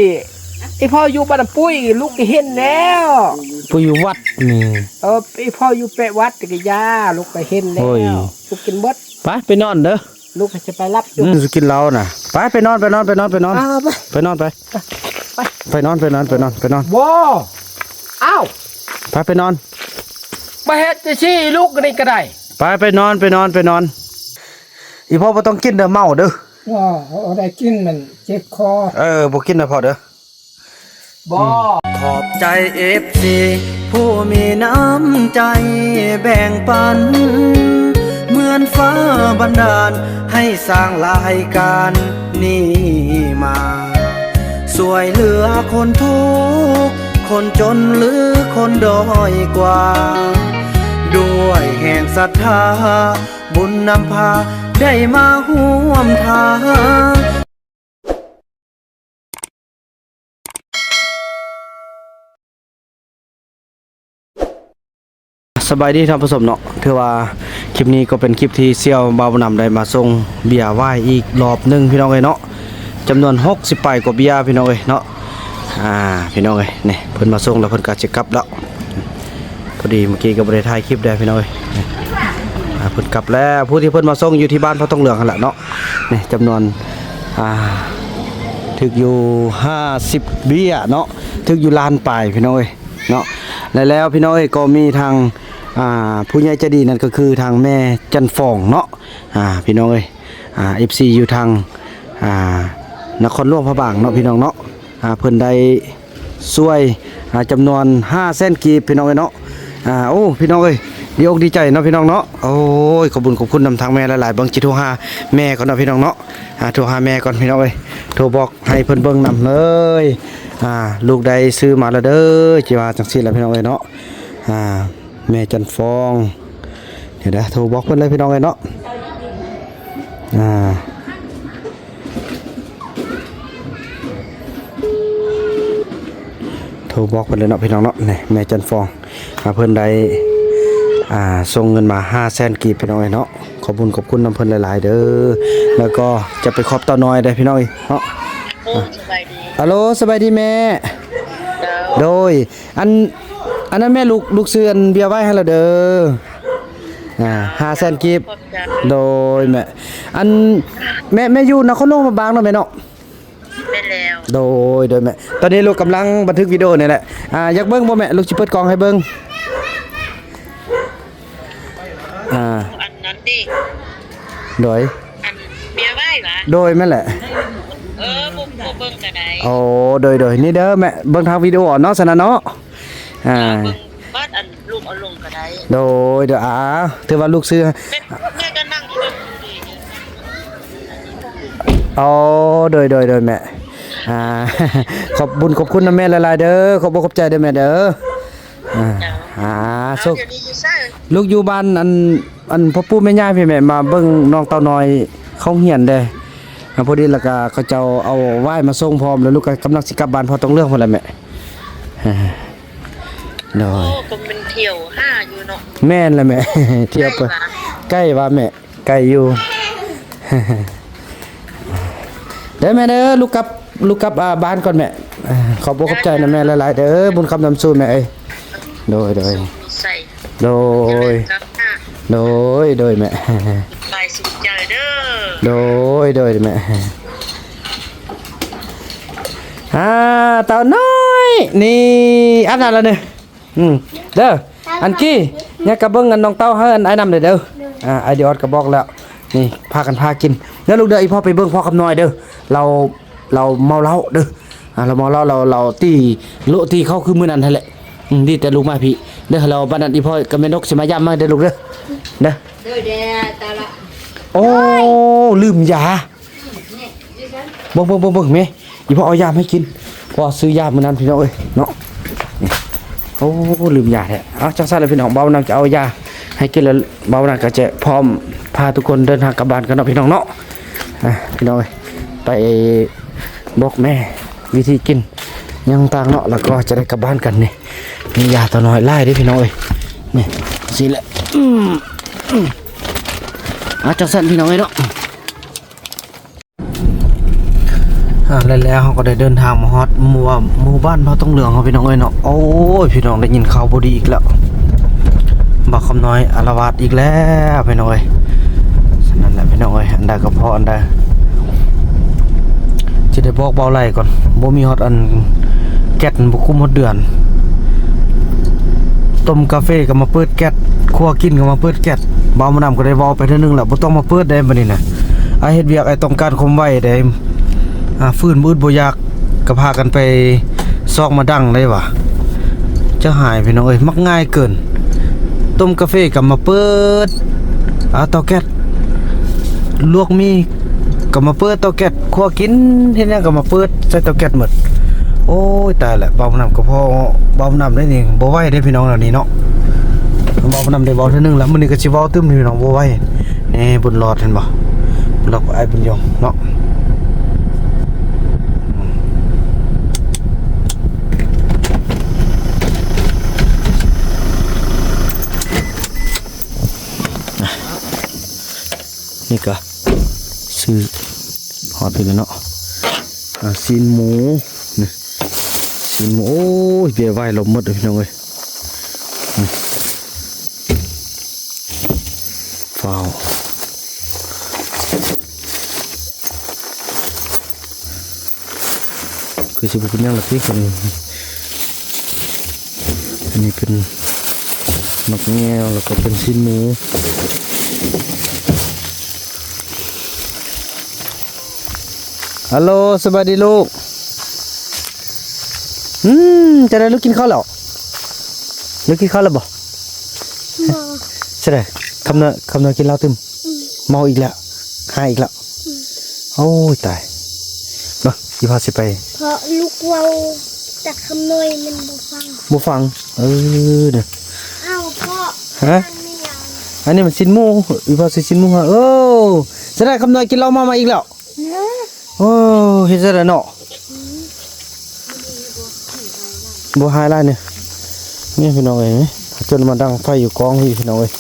ອີ່ພໍ່ຢູ່ບ້ານປຸ້ຍ ລູກກໍເຫັນແລ້ວ. ປຸ້ຍຢູ່ວັດນີ້. ເອີ ອີ່ພໍ່ຢູ່ແປະວັດກໍຢ່າ ລູກກໍເຫັນແລ້ວ. ໂອ້ຍ ລູກກິນເບິດ. ໄປ ໄປນອນເດີ. ລູກກໍຈະໄປຫຼັບຢູ່. ອືມ ຊິກິນເຫຼົ້ານະ. ໄປ ໄປນອນ ໄປນອນ ໄປນອນ ໄປນອນ. ອ່າ ໄປ ໄປນອນ ໄປ ໄປ ໄປນອນ ໄປນອນ ໄປນອນ ໄປນອນ. ບໍ່ ອ້າວ ໄປ ໄປນອນ. ມາເຮັດຈັ່ງຊີ້ ລູກນີ້ກໍໄດ້. ໄປ ໄປນອນ ໄປນອນ ໄປນອນ. ອີ່ພໍ່ບໍ່ຕ້ອງກິນເດີ ເມົາເດີ. ບໍ່ ບໍ່ໄດ້ກິນ ມັນເຈັບຄໍ. ເອີ ບໍ່ກິນນະພໍ່ເດີ. ບໍ່ ອືມ ຂອບໃຈເອັຟຊີຜູ້ມີນ້ຳໃຈແບ່ງປັນ ເໝືອນຟ້າບັນດານໃຫ້ສ້າງລາຍການນີ້ມາ ຊ່ວຍເຫຼືອຄົນທຸກຄົນຈົນ ຫຼື ຄົນດ້ອຍກວ່າ ດ້ວຍແຮງສັດທາ ບຸນນຳພາໄດ້ມາຮ່ວມທາງ. ສະບາຍດີທ່ານຜູ້ຊົມເນາະ, ຖືວ່າຄລິບນີ້ກໍເປັນຄລິບທີ່ສ່ຽວບ່າວບຸນນຳໄດ້ມາສົ່ງເບຍຫວ້າຍອີກລອບໜຶ່ງ ພີ່ນ້ອງເອີຍເນາະ, ຈຳນວນຫົກສິບປາຍກວ່າເບຍ ພີ່ນ້ອງເອີຍເນາະ. ອ່າ ພີ່ນ້ອງເອີຍ ນີ້ເພິ່ນມາສົ່ງແລ້ວ ເພິ່ນກໍຈະກັບແລ້ວ. ພໍດີເມື່ອກີ້ກໍບໍ່ໄດ້ຖ່າຍຄລິບໄດ້ ພີ່ນ້ອງເອີຍ. ອ່າ ເພິ່ນກັບແລ້ວ. ຜູ້ທີ່ເພິ່ນມາສົ່ງຢູ່ທີ່ບ້ານພະທອງເຫຼືອງຫັ້ນແຫຼະເນາະ. ນີ້ຈຳນວນ ອ່າ ຖືກຢູ່ຫ້າສິບເບຍເນາະ, ຖືກຢູ່ລ້ານປາຍ ພີ່ນ້ອງເອີຍເນາະ. ແລະແລ້ວ ພີ່ນ້ອງເອີຍ ກໍມີທາງ ອ່າ ຜູ້ໃຫຍ່ໃຈດີ ນັ້ນກໍຄືທາງແມ່ຈັນຟອງເນາະ. ອ່າ ພີ່ນ້ອງເອີຍ ອ່າ ເອັຟຊີຢູ່ທາງ ອ່າ ນະຄອນຫຼວງພະບາງເນາະ ພີ່ນ້ອງເນາະ. ອ່າ ເພິ່ນໄດ້ ຊ່ວຍ ອ່າ ຈຳນວນຫ້າແສນກີບ ພີ່ນ້ອງເອີຍເນາະ. ອ່າ ໂອ້ ພີ່ນ້ອງເອີຍ ດີອົກດີໃຈເນາະ ພີ່ນ້ອງເນາະ. ໂອ້ຍ ຂອບບຸນຂອບຄຸນນຳທາງແມ່ຫຼາຍໆ. ເບິ່ງ ຊິໂທຫາແມ່ກ່ອນເນາະ ພີ່ນ້ອງເນາະ. ອ່າ ໂທຫາແມ່ກ່ອນ ພີ່ນ້ອງເອີຍ, ໂທບອກໃຫ້ເພິ່ນເບິ່ງນຳເລີຍ. ອ່າ ລູກໄດ້ຊື້ມາແລ້ວເດີ, ຊິວ່າຈັ່ງຊີ້ລະ ພີ່ນ້ອງເອີຍເນາະ. ອ່າ ແມ່ຈັນຟອງ ດຽວເດີ ໂທບອກເພິ່ນເລີຍ ພີ່ນ້ອງເອີຍເນາະ. ອ່າ ໂທບອກເພິ່ນເລີຍເນາະ ພີ່ນ້ອງເນາະ. ນີ້ແມ່ຈັນຟອງ ອ່າ ເພິ່ນໄດ້ ອ່າ ສົ່ງເງິນມາຫ້າແສນກີບ ພີ່ນ້ອງເອີຍເນາະ. ຂອບບຸນຂອບຄຸນນຳເພິ່ນຫຼາຍໆເດີ. ແລ້ວກໍຈະໄປຂອບເຕົ້ານ້ອຍເດີ ພີ່ນ້ອງເອີຍເນາະ. ໂອ້ ສະບາຍດີ. ອາໂລ ສະບາຍດີແມ່. ໂດຍ ໂດຍ ອັນ ອັນນັ້ນແມ່ ລູກ ລູກຊື້ອັນເບຍໄວ້ໃຫ້ແລ້ວເດີ. ອ່າ ຫ້າແສນກີບ. ໂດຍແມ່. ອັນ ແມ່ ແມ່ຢູ່ນະຄອນຫຼວງພະບາງເນາະແມ່ເນາະ? ແມ່ນແລ້ວ. ໂດຍ ໂດຍແມ່. ຕອນນີ້ລູກກຳລັງບັນທຶກວິດີໂອນີ້ແຫຼະ. ອ່າ ຢາກເບິ່ງບໍ່ແມ່? ລູກຊິເປີດກ້ອງໃຫ້ເບິ່ງ. ອ່າ ອັນນັ້ນຕິ. ໂດຍ ອັນເບຍໄວ້ຫວາ? ໂດຍ ແມ່ນແຫຼະ. ເອີ ບໍ່ ບໍ່ເບິ່ງກໍໄດ້. ໂອ້ ໂດຍ ໂດຍ ນີ້ເດີແມ່ ເບິ່ງທາງວິດີໂອເນາະ ຊັ້ນນະເນາະ. ອ່າ ເບິ່ງບັດອັນລູກເອົາລົງກໍໄດ້. ໂດຍ ໂດຍ ອ່າ ຖືວ່າລູກຊື້ ແມ່ ແມ່ກໍນັ່ງຢູ່ເບິ່ງ. ອໍ ໂດຍ ໂດຍ ໂດຍແມ່. ອ່າ ຂອບບຸນຂອບຄຸນນຳແມ່ຫຼາຍໆເດີ. ຂອບອົກຂອບໃຈເດີແມ່ເດີ. ອ່າ ເຈົ້າ ອ່າ ເອົາ ໂຊກ ດຽວນີ້ຢູ່ໃສ? ລູກຢູ່ບ້ານ ອັນ ອັນພໍ່ປູ່ແມ່ຍ່າພີ່ແມ່, ມາເບິ່ງນ້ອງເຕົ້ານ້ອຍເຂົ້າໂຮງຮຽນເດ້. ອ່າ ພໍດີແລ້ວກະເຂົາເຈົ້າເອົາຫວ້າຍມາສົ່ງພ້ອມ ແລ້ວລູກກໍກຳລັງຊິກັບບ້ານພໍ່ຕອງເຫຼືອງພຸ້ນແຫຼະແມ່. ໂດຍ ໂອ້ ກໍແມ່ນທ່ຽວຫາຢູ່ເນາະ. ແມ່ນແຫຼະແມ່ ທ່ຽວໄປ ໃກ້ຫວາ? ໃກ້ຫວາແມ່? ໄກຢູ່ ເດີແມ່ເດີ. ລູກກັບ ລູກກັບ ອ່າ ບ້ານກ່ອນແມ່. ອ່າ ຂອບອົກຂອບໃຈນຳແມ່ຫຼາຍໆເດີ. ບຸນຄຳນຳສູ່ແມ່ເອີຍ. ໂດຍ ໂດຍ ໂດຍ ໂດຍ ໂດຍແມ່. ໂດຍ ໂດຍແມ່. ອ່າ ເຕົ້ານ້ອຍນີ້ ອາບນ້ຳແລ້ວນີ້. ອືມ ເດີ ອັນກີ້ ຍັງກະເບິ່ງອັນນ້ອງເຕົ້າໃຫ້ອັນອ້າຍນຳເດີ. ໂດຍ ອ່າ ອ້າຍດີອອດກໍບອກແລ້ວ ນີ້ ພາກັນພາກິນເດີລູກເດີ. ອີ່ພໍ່ໄປເບິ່ງພໍ່ຄຳນ້ອຍເດີ ລາວ ລາວເມົາເຫຼົ້າເດີ. ອ່າ ລາວເມົາເຫຼົ້າ ລາວ ລາວຕີໂລະຕີເຂົ້າຄືມື້ນັ້ນຫັ້ນແຫຼະ. ອືມ ດີແຕ່ລູກມາພີ້ເດີ. ແລ້ວບັດນັ້ນ ອີ່ພໍ່ກັບແມ່ນົກຊິມາຢາມໃໝ່ເດີລູກເດີ. ເດີ ໂດຍ ແດ່ ຕາລະ. ໂອ້ ໂດຍ ລືມຢາ. ເບິ່ງ ເບິ່ງ ເບິ່ງ ເບິ່ງແມ່ ອີ່ພໍ່ເອົາຢາມໃຫ້ກິນ ເພາະວ່າຊື້ຢາມື້ນັ້ນພີ່ນ້ອງເອີຍເນາະ. ໂອ້ ລືມຢາແທ້. ເອົາ ຈັ່ງຊັ້ນລະພີ່ນ້ອງ ບ່າວນຳຈະເອົາຢາໃຫ້ກິນ ແລ້ວບ່າວນຳກໍຈະພ້ອມພາທຸກຄົນເດີນທາງກັບບ້ານກັນເນາະພີ່ນ້ອງເນາະ. ອ່າ ພີ່ນ້ອງເອີຍ ໄປບອກແມ່ວິທີກິນຫຍັງຕ່າງເນາະ ແລ້ວກໍຈະໄດ້ກັບບ້ານກັນ. ນີ້ ມີຢາຕົວນ້ອຍຫຼາຍເດ້ພີ່ນ້ອງເອີຍ ນີ້ ຊີ້ແຫຼະ. ອືມ ອືມ ອ່າ ຈັ່ງຊັ້ນພີ່ນ້ອງເອີຍເນາະ. ອ່າ ແລ້ວເຮົາກໍໄດ້ເດີນທາງມາຮອດໝູ່ ໝູ່ບ້ານເຜົ່າຕົງເຫຼືອງເຮົາ ພີ່ນ້ອງເອີຍເນາະ. ໂອ້ຍ ພີ່ນ້ອງ ໄດ້ຍິນຂ່າວບໍ່ດີອີກແລ້ວ ບ່າວຄຳນ້ອຍອາລະວາດອີກແລ້ວ ພີ່ນ້ອງເອີຍ. ສະນັ້ນແຫຼະ ພີ່ນ້ອງເອີຍ ອັນໃດກໍພໍອັນໃດ ຊິໄດ້ບອກບ່າວໄຫຼກ່ອນ ບໍ່ມີຮອດອັນແກັດ ບໍ່ກຸ້ມຮອດເດືອນ. ຕົ້ມກາເຟກໍມາເປີດແກັດ ຄົວກິນກໍມາເປີດແກັດ. ບ່າວບຸນນຳກໍໄດ້ເວົ້າໄປເທື່ອໜຶ່ງແລ້ວ ບໍ່ຕ້ອງມາເປີດເດ້ບັດນີ້ນະ ອ້າຍເຮັດວຽກ ອ້າຍຕ້ອງການຄວາມໄວເດ້. ອ່າ ຟືນບໍ່ອຶດບໍ່ຢາກ ກໍພາກັນໄປຊອກມາດັງໄດ້ຫວາ. ຈະຫາຍ ພີ່ນ້ອງເອີຍ ມັກງ່າຍເກີນ. ຕົ້ມກາເຟກໍມາເປີດ ອ່າ ເຕົາແກັດ ລວກໝີ່ກໍມາເປີດເຕົາແກັດ ຄົວກິນເຮັດຫຍັງກໍມາເປີດໃສ່ເຕົາແກັດໝົດ. ໂອ້ຍ ຕາຍແລ້ວ ບ່າວບຸນນຳກໍພໍ ບ່າວບຸນນຳໄດ້ນີ້ ບໍ່ໄຫວເດ້ ພີ່ນ້ອງ ແນວນີ້ເນາະ. ບ່າວບຸນນຳໄດ້ເວົ້າເທື່ອໜຶ່ງແລ້ວ ມື້ນີ້ກໍຊິເວົ້າຕື່ມ ພີ່ນ້ອງ ບໍ່ໄຫວ. ນີ້ບຸນຫຼອດ ເຫັນບໍ່? ລັອກອ້າຍບຸນຍົງເນາະ. ນີ້ກະຊື້ຮອດພີ້ແລ້ວເນາະ. ອ່າ ຊີ້ນໝູ ນີ້ ຊີ້ນໝູ. ໂອ້ຍ ເບຍວາຍລົມໝົດ ພີ່ນ້ອງເອີຍ. ນີ້ ວ້າວ ຄືຊິບໍ່ເປັນຫຍັງລະຕິ. ອັນນີ້ເປັນໝາກແງວ ແລ້ວກໍເປັນຊີ້ນໝູ. ຮັລໂຫຼ ສະບາຍດີລູກ. ອືມ ຈັ່ງໃດລູກ ກິນເຂົ້າແລ້ວ? ລູກກິນເຂົ້າແລ້ວບໍ່? ບໍ່. ຈັ່ງໃດ ຄຳນ້ອຍ ຄຳນ້ອຍກິນເຫຼົ້າຕື່ມ? ອືມ. ເມົາອີກແລ້ວ ຫາຍອີກແລ້ວ? ອືມ. ໂອ້ຍ ຕາຍ ເບິ່ງ ອີພໍ່ຊິໄປ ເພາະລູກເວົ້າ ແຕ່ຄຳນ້ອຍມັນບໍ່ຟັງ ບໍ່ຟັງ. ເອີ ເດີ ອ້າວ ພໍ່ ຮະ? ອັນນີ້ມັນຊີ້ນໝູ ອີພໍ່ຊື້ຊີ້ນໝູໃຫ້. ໂອ້ ສະນັ້ນຄຳນ້ອຍກິນເຫຼົ້າເມົາມາອີກແລ້ວ. ໂອ້ ເຮັດຈັ່ງໃດເນາະ ບໍ່ຫາຍຫຼາຍນີ້. ນີ້ພີ່ນ້ອງເອີຍ ຈົນມາດັງໄຟຢູ່ກອງນີ້ພີ່ນ້ອງເອີຍ.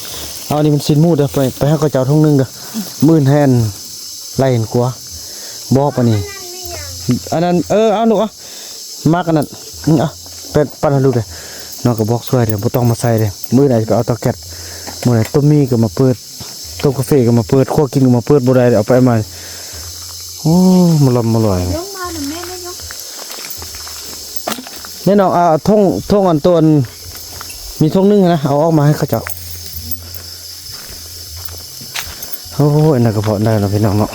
ເອົາ ອັນນີ້ມັນຊີ້ນໝູເດີ ໄປ ໄປໃຫ້ເຂົາເຈົ້າຖົງໜຶ່ງເດີ ມື້ອື່ນໃຫ້ອັນໄລ່ເຫັນກົວ ບອກປານນີ້. ອັນນັ້ນ ເອີ ເອົາລູກ ເອົາ ໝາກອັນນັ້ນ ອືມ ເອົາ ໄປປັ້ນໃຫ້ລູກເດີ. ນ້ອງກໍບອກຊ່ວຍເດີ ບໍ່ຕ້ອງມາໃສ່ເດີ ມື້ໃດຈະໄປເອົາເຕົາແກັດ. ມື້ໃດຕົ້ມໝີ່ກໍມາເປີດ ຕົ້ມກາເຟກໍມາເປີດ ຄົວກິນກໍມາເປີດ ບໍ່ໄດ້ເອົາໄປມາ. ໂອ້ ມາລອມມາລອຍ ລົງມານຳແມ່ແມ່ຍົງ. ແນ່ນອນ ອ່າ ຖົງ ຖົງອັນໂຕນ ມີຖົງໜຶ່ງຫັ້ນນະ ເອົາອອກມາໃຫ້ເຂົາເຈົ້າ. ໂອ້ຍ ອັນນັ້ນກໍພໍໄດ້ເນາະ ພີ່ນ້ອງເນາະ.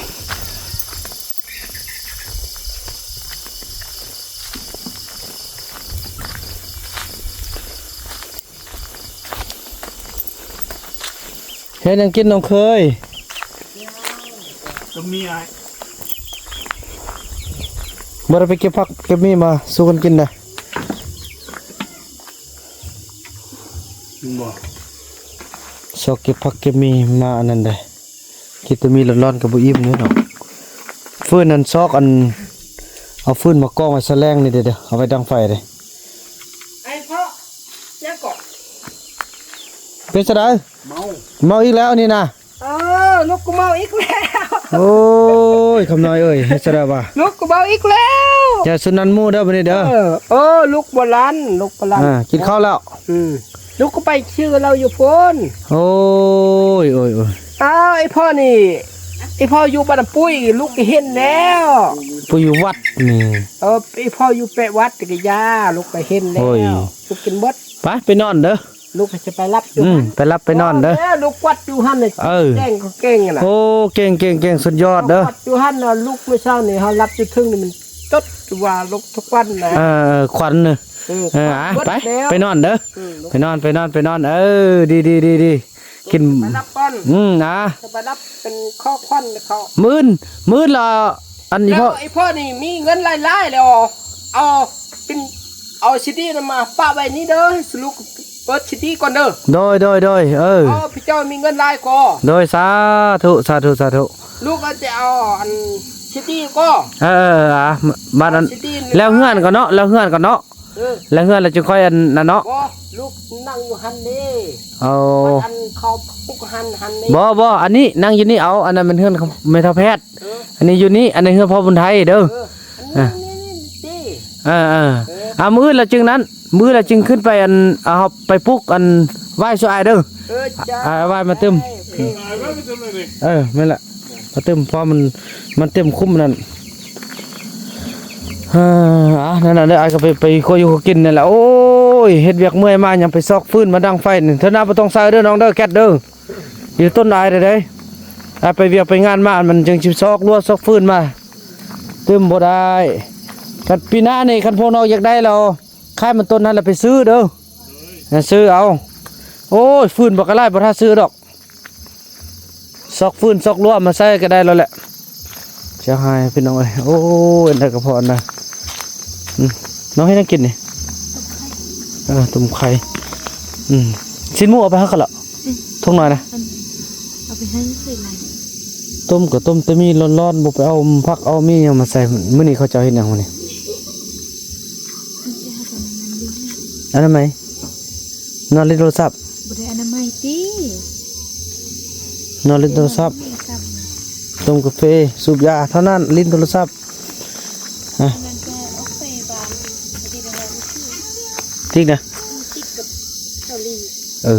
ເຮັດຫຍັງກິນນ້ອງເຄີຍ? ກໍມີອ້າຍ ບໍ່ໄດ້ໄປເກັບຜັກເກັບໝີ່ມາສູ່ກັນກິນນະ. ບໍ່ ຊອກເກັບຜັກເກັບໝີ່ມາອັນນັ້ນເດ້. ກິນແຕ່ໝີ່ຮ້ອນໆກໍບໍ່ອີ່ມເດ້ເນາະ. ຟືນນັ້ນຊອກອັນ ເອົາຟືນມາກອງໄວ້ຊະແລງນີ້ເດ້ ເອົາໄວ້ດັງໄຟເດ້. ໄອ້ພໍ່ ຍັງເກາະ ເປັນຈັ່ງໃດ? ເມົາ ເມົາອີກແລ້ວນີ້ນະ. ເອີ ລູກກໍເມົາອີກແລ້ວ. ໂອ້ຍ ຄຳນ້ອຍເອີຍ ເຮັດຈັ່ງໃດວະ? ລູກກໍເມົາອີກແລ້ວ. ຢ່າຊຸນນັ້ນໝູ່ເດີບັດນີ້ເດີ. ເອີ ເອີ ລູກບໍ່ລັນ ລູກບໍ່ລັນ. ອ່າ ກິນເຂົ້າແລ້ວ? ອືມ. ລູກກໍໄປຊື່ເຫຼົ້າຢູ່ພຸ້ນ. ໂອ້ຍ ໂອ້ຍ ໂອ້ຍ. ອ້າວ ໄອ້ພໍ່ນີ້ ໄອ້ພໍ່ຢູ່ບ້ານປຸ້ຍ ລູກກໍເຫັນແລ້ວ. ປຸ້ຍຢູ່ວັດນີ້. ເອີ ໄອ້ພໍ່ຢູ່ແປະວັດກໍຢ່າ ລູກກໍເຫັນແລ້ວ. ໂອ້ຍ ລູກກິນໝົດ. ໄປ ໄປນອນເດີ. ລູກກໍຈະໄປຫຼັບຢູ່ ອືມ ຫັ້ນ ໄປຫຼັບໄປນອນເດີ. ເອີ ລູກກວາດຢູ່ຫັ້ນ ເອີ ແຈ້ງກໍເກັ່ງນະ. ໂອ້ ເກັ່ງໆໆ ສຸດຍອດເດີ. ກວາດຢູ່ຫັ້ນນະ ລູກມື້ເຊົ້ານີ້ເຮົາຫຼັບຢູ່ເທິງນີ້ ມັນຈົດວ່າລູກທຸກວັນນະ. ເອີ ຂວັນນະ. ເອີ ເອີ ຂວັນ ອ່າ ເບິດ ໄປ ແລ້ວ ໄປນອນເດີ. ອືມ ໄປນອນ ໄປນອນ ໄປນອນ. ເອີ ດີໆໆໆ ກິນ ໄປຫຼັບກ່ອນ. ອືມ ນະ ຈະໄປຫຼັບເປັນຂໍ້ຂວັນເຂົາ. ມື້ອື່ນ ມື້ອື່ນລະ ອັນນີ້ພໍ່ ໄອ້ພໍ່ນີ້ມີເງິນຫຼາຍໆແລ້ວ ເອົາເປັນ ເອົາຊີດີນຳມາປະໄວ້ນີ້ເດີ ສະຫຼຸບເປີດຊີດີກ່ອນເດີ. ໂດຍ ໂດຍ ໂດຍ ເອີ ເອົາ ພະເຈົ້າມີເງິນຫຼາຍກໍ ໂດຍ ສາທຸ ສາທຸ ສາທຸ. ລູກກໍຈະເອົາອັນຊີດີກໍ ເອີ ເອີ ເອີ ອ່າ ບາດນັ້ນ ຊີດີ ແລ້ວເຮືອນກ່ອນເນາະ ແລ້ວເຮືອນກ່ອນເນາະ. ເອີ ແລ້ວເຮືອນແລ້ວຈຶ່ງຄ່ອຍອັນນັ້ນເນາະ. ບໍ່ ລູກນັ່ງຢູ່ຫັ້ນເດ້. ເອົາ ອັນເຂົາປຸກຫັ້ນ ຫັ້ນເດ້. ບໍ່ ບໍ່ ອັນນີ້ນັ່ງຢູ່ນີ້ ເອົາ ອັນນັ້ນແມ່ນເຮືອນຂອງແມ່ເຖົ້າແພດ. ເອີ ອັນນີ້ຢູ່ນີ້ ອັນນີ້ເຮືອນພໍ່ບຸນໄທເດີ. ເອີ ອັນ ເອີ ເອີ ເອີ ເອີ ມື້ອື່ນລະຈຶ່ງນັ້ນ ມື້ອື່ນລະຈຶ່ງຂຶ້ນໄປ ອັນ ເອົາ ເຮົາໄປປຸກ ອັນ ຫວ້າຍຊຸອ້າຍເດີ ເອີ ເຈົ້າ ອ່າ ຫວ້າຍມາຕື່ມ ເອີ ເອີ ແມ່ນລະ ມາຕື່ມ ເພາະມັນ ມັນເຕັມຄຸ້ມນັ້ນ ເອີ ອ່າ ນັ້ນນະເດີ ອ້າຍກໍໄປ ໄປຄົວຢູ່ຄົວກິນນັ້ນແຫຼະ ໂອ້ຍ ເຮັດວຽກເມື່ອຍມາ ຍັງໄປຊອກຟືນມາດັງໄຟນີ້ ເທື່ອໜ້າບໍ່ຕ້ອງໃສ່ເດີ ນ້ອງເດີ ແກັດເດີ. ຢູ່ຕົ້ນອ້າຍເດ້ ອ້າຍໄປວຽກໄປງານມາ ມັນຈຶ່ງຊິຊອກລົວຊອກຟືນມາ ຕື່ມບໍ່ໄດ້ ຄັນປີໜ້ານີ້ ຄັນພວກນ້ອງຢາກໄດ້ແລ້ວ ຂາຍມັນຕົ້ນຫັ້ນລະໄປຊື້ເດີ ຊື້ເອົາ ໂອ້ຍ ຟືນບໍ່ກະຫຼາຍ ບໍ່ຖ້າຊື້ດອກ ຊອກຟືນຊອກລົວມາໃສ່ກໍໄດ້ແລ້ວແຫຼະ ເສຍຫາຍພີ່ນ້ອງເອີຍ ໂອ້ຍ ອັນໃດກໍພໍອັນໃດ ອືມ ນ້ອງເຮັດຫຍັງກິນນີ້? ເອີ ຕົ້ມໄຂ່ ອືມ ຊີ້ນໝູເອົາໄປໃຫ້ເຂົາລະ ອືມ ທົ່ງໜ້ອຍນະ ເອົາໄປໃຫ້ໃສ່ລະ ຕົ້ມກໍຕົ້ມແຕ່ໝີ້ຮ້ອນໆ ບໍ່ໄປເອົາຜັກເອົາໝີ່ຫຍັງມາໃສ່ ມື້ນີ້ເຂົາເຈົ້າເຮັດຫຍັງມື້ນີ້? ອະນາໄມ ນອນຫຼິ້ນໂທລະສັບ ບໍ່ໄດ້ອະນາໄມຕິ ນອນຫຼິ້ນໂທລະສັບ ຕົ້ມກາເຟ ສູບຢາເທົ່ານັ້ນ ຫຼິ້ນໂທລະສັບ ອະ ຕິກນະ ເອີ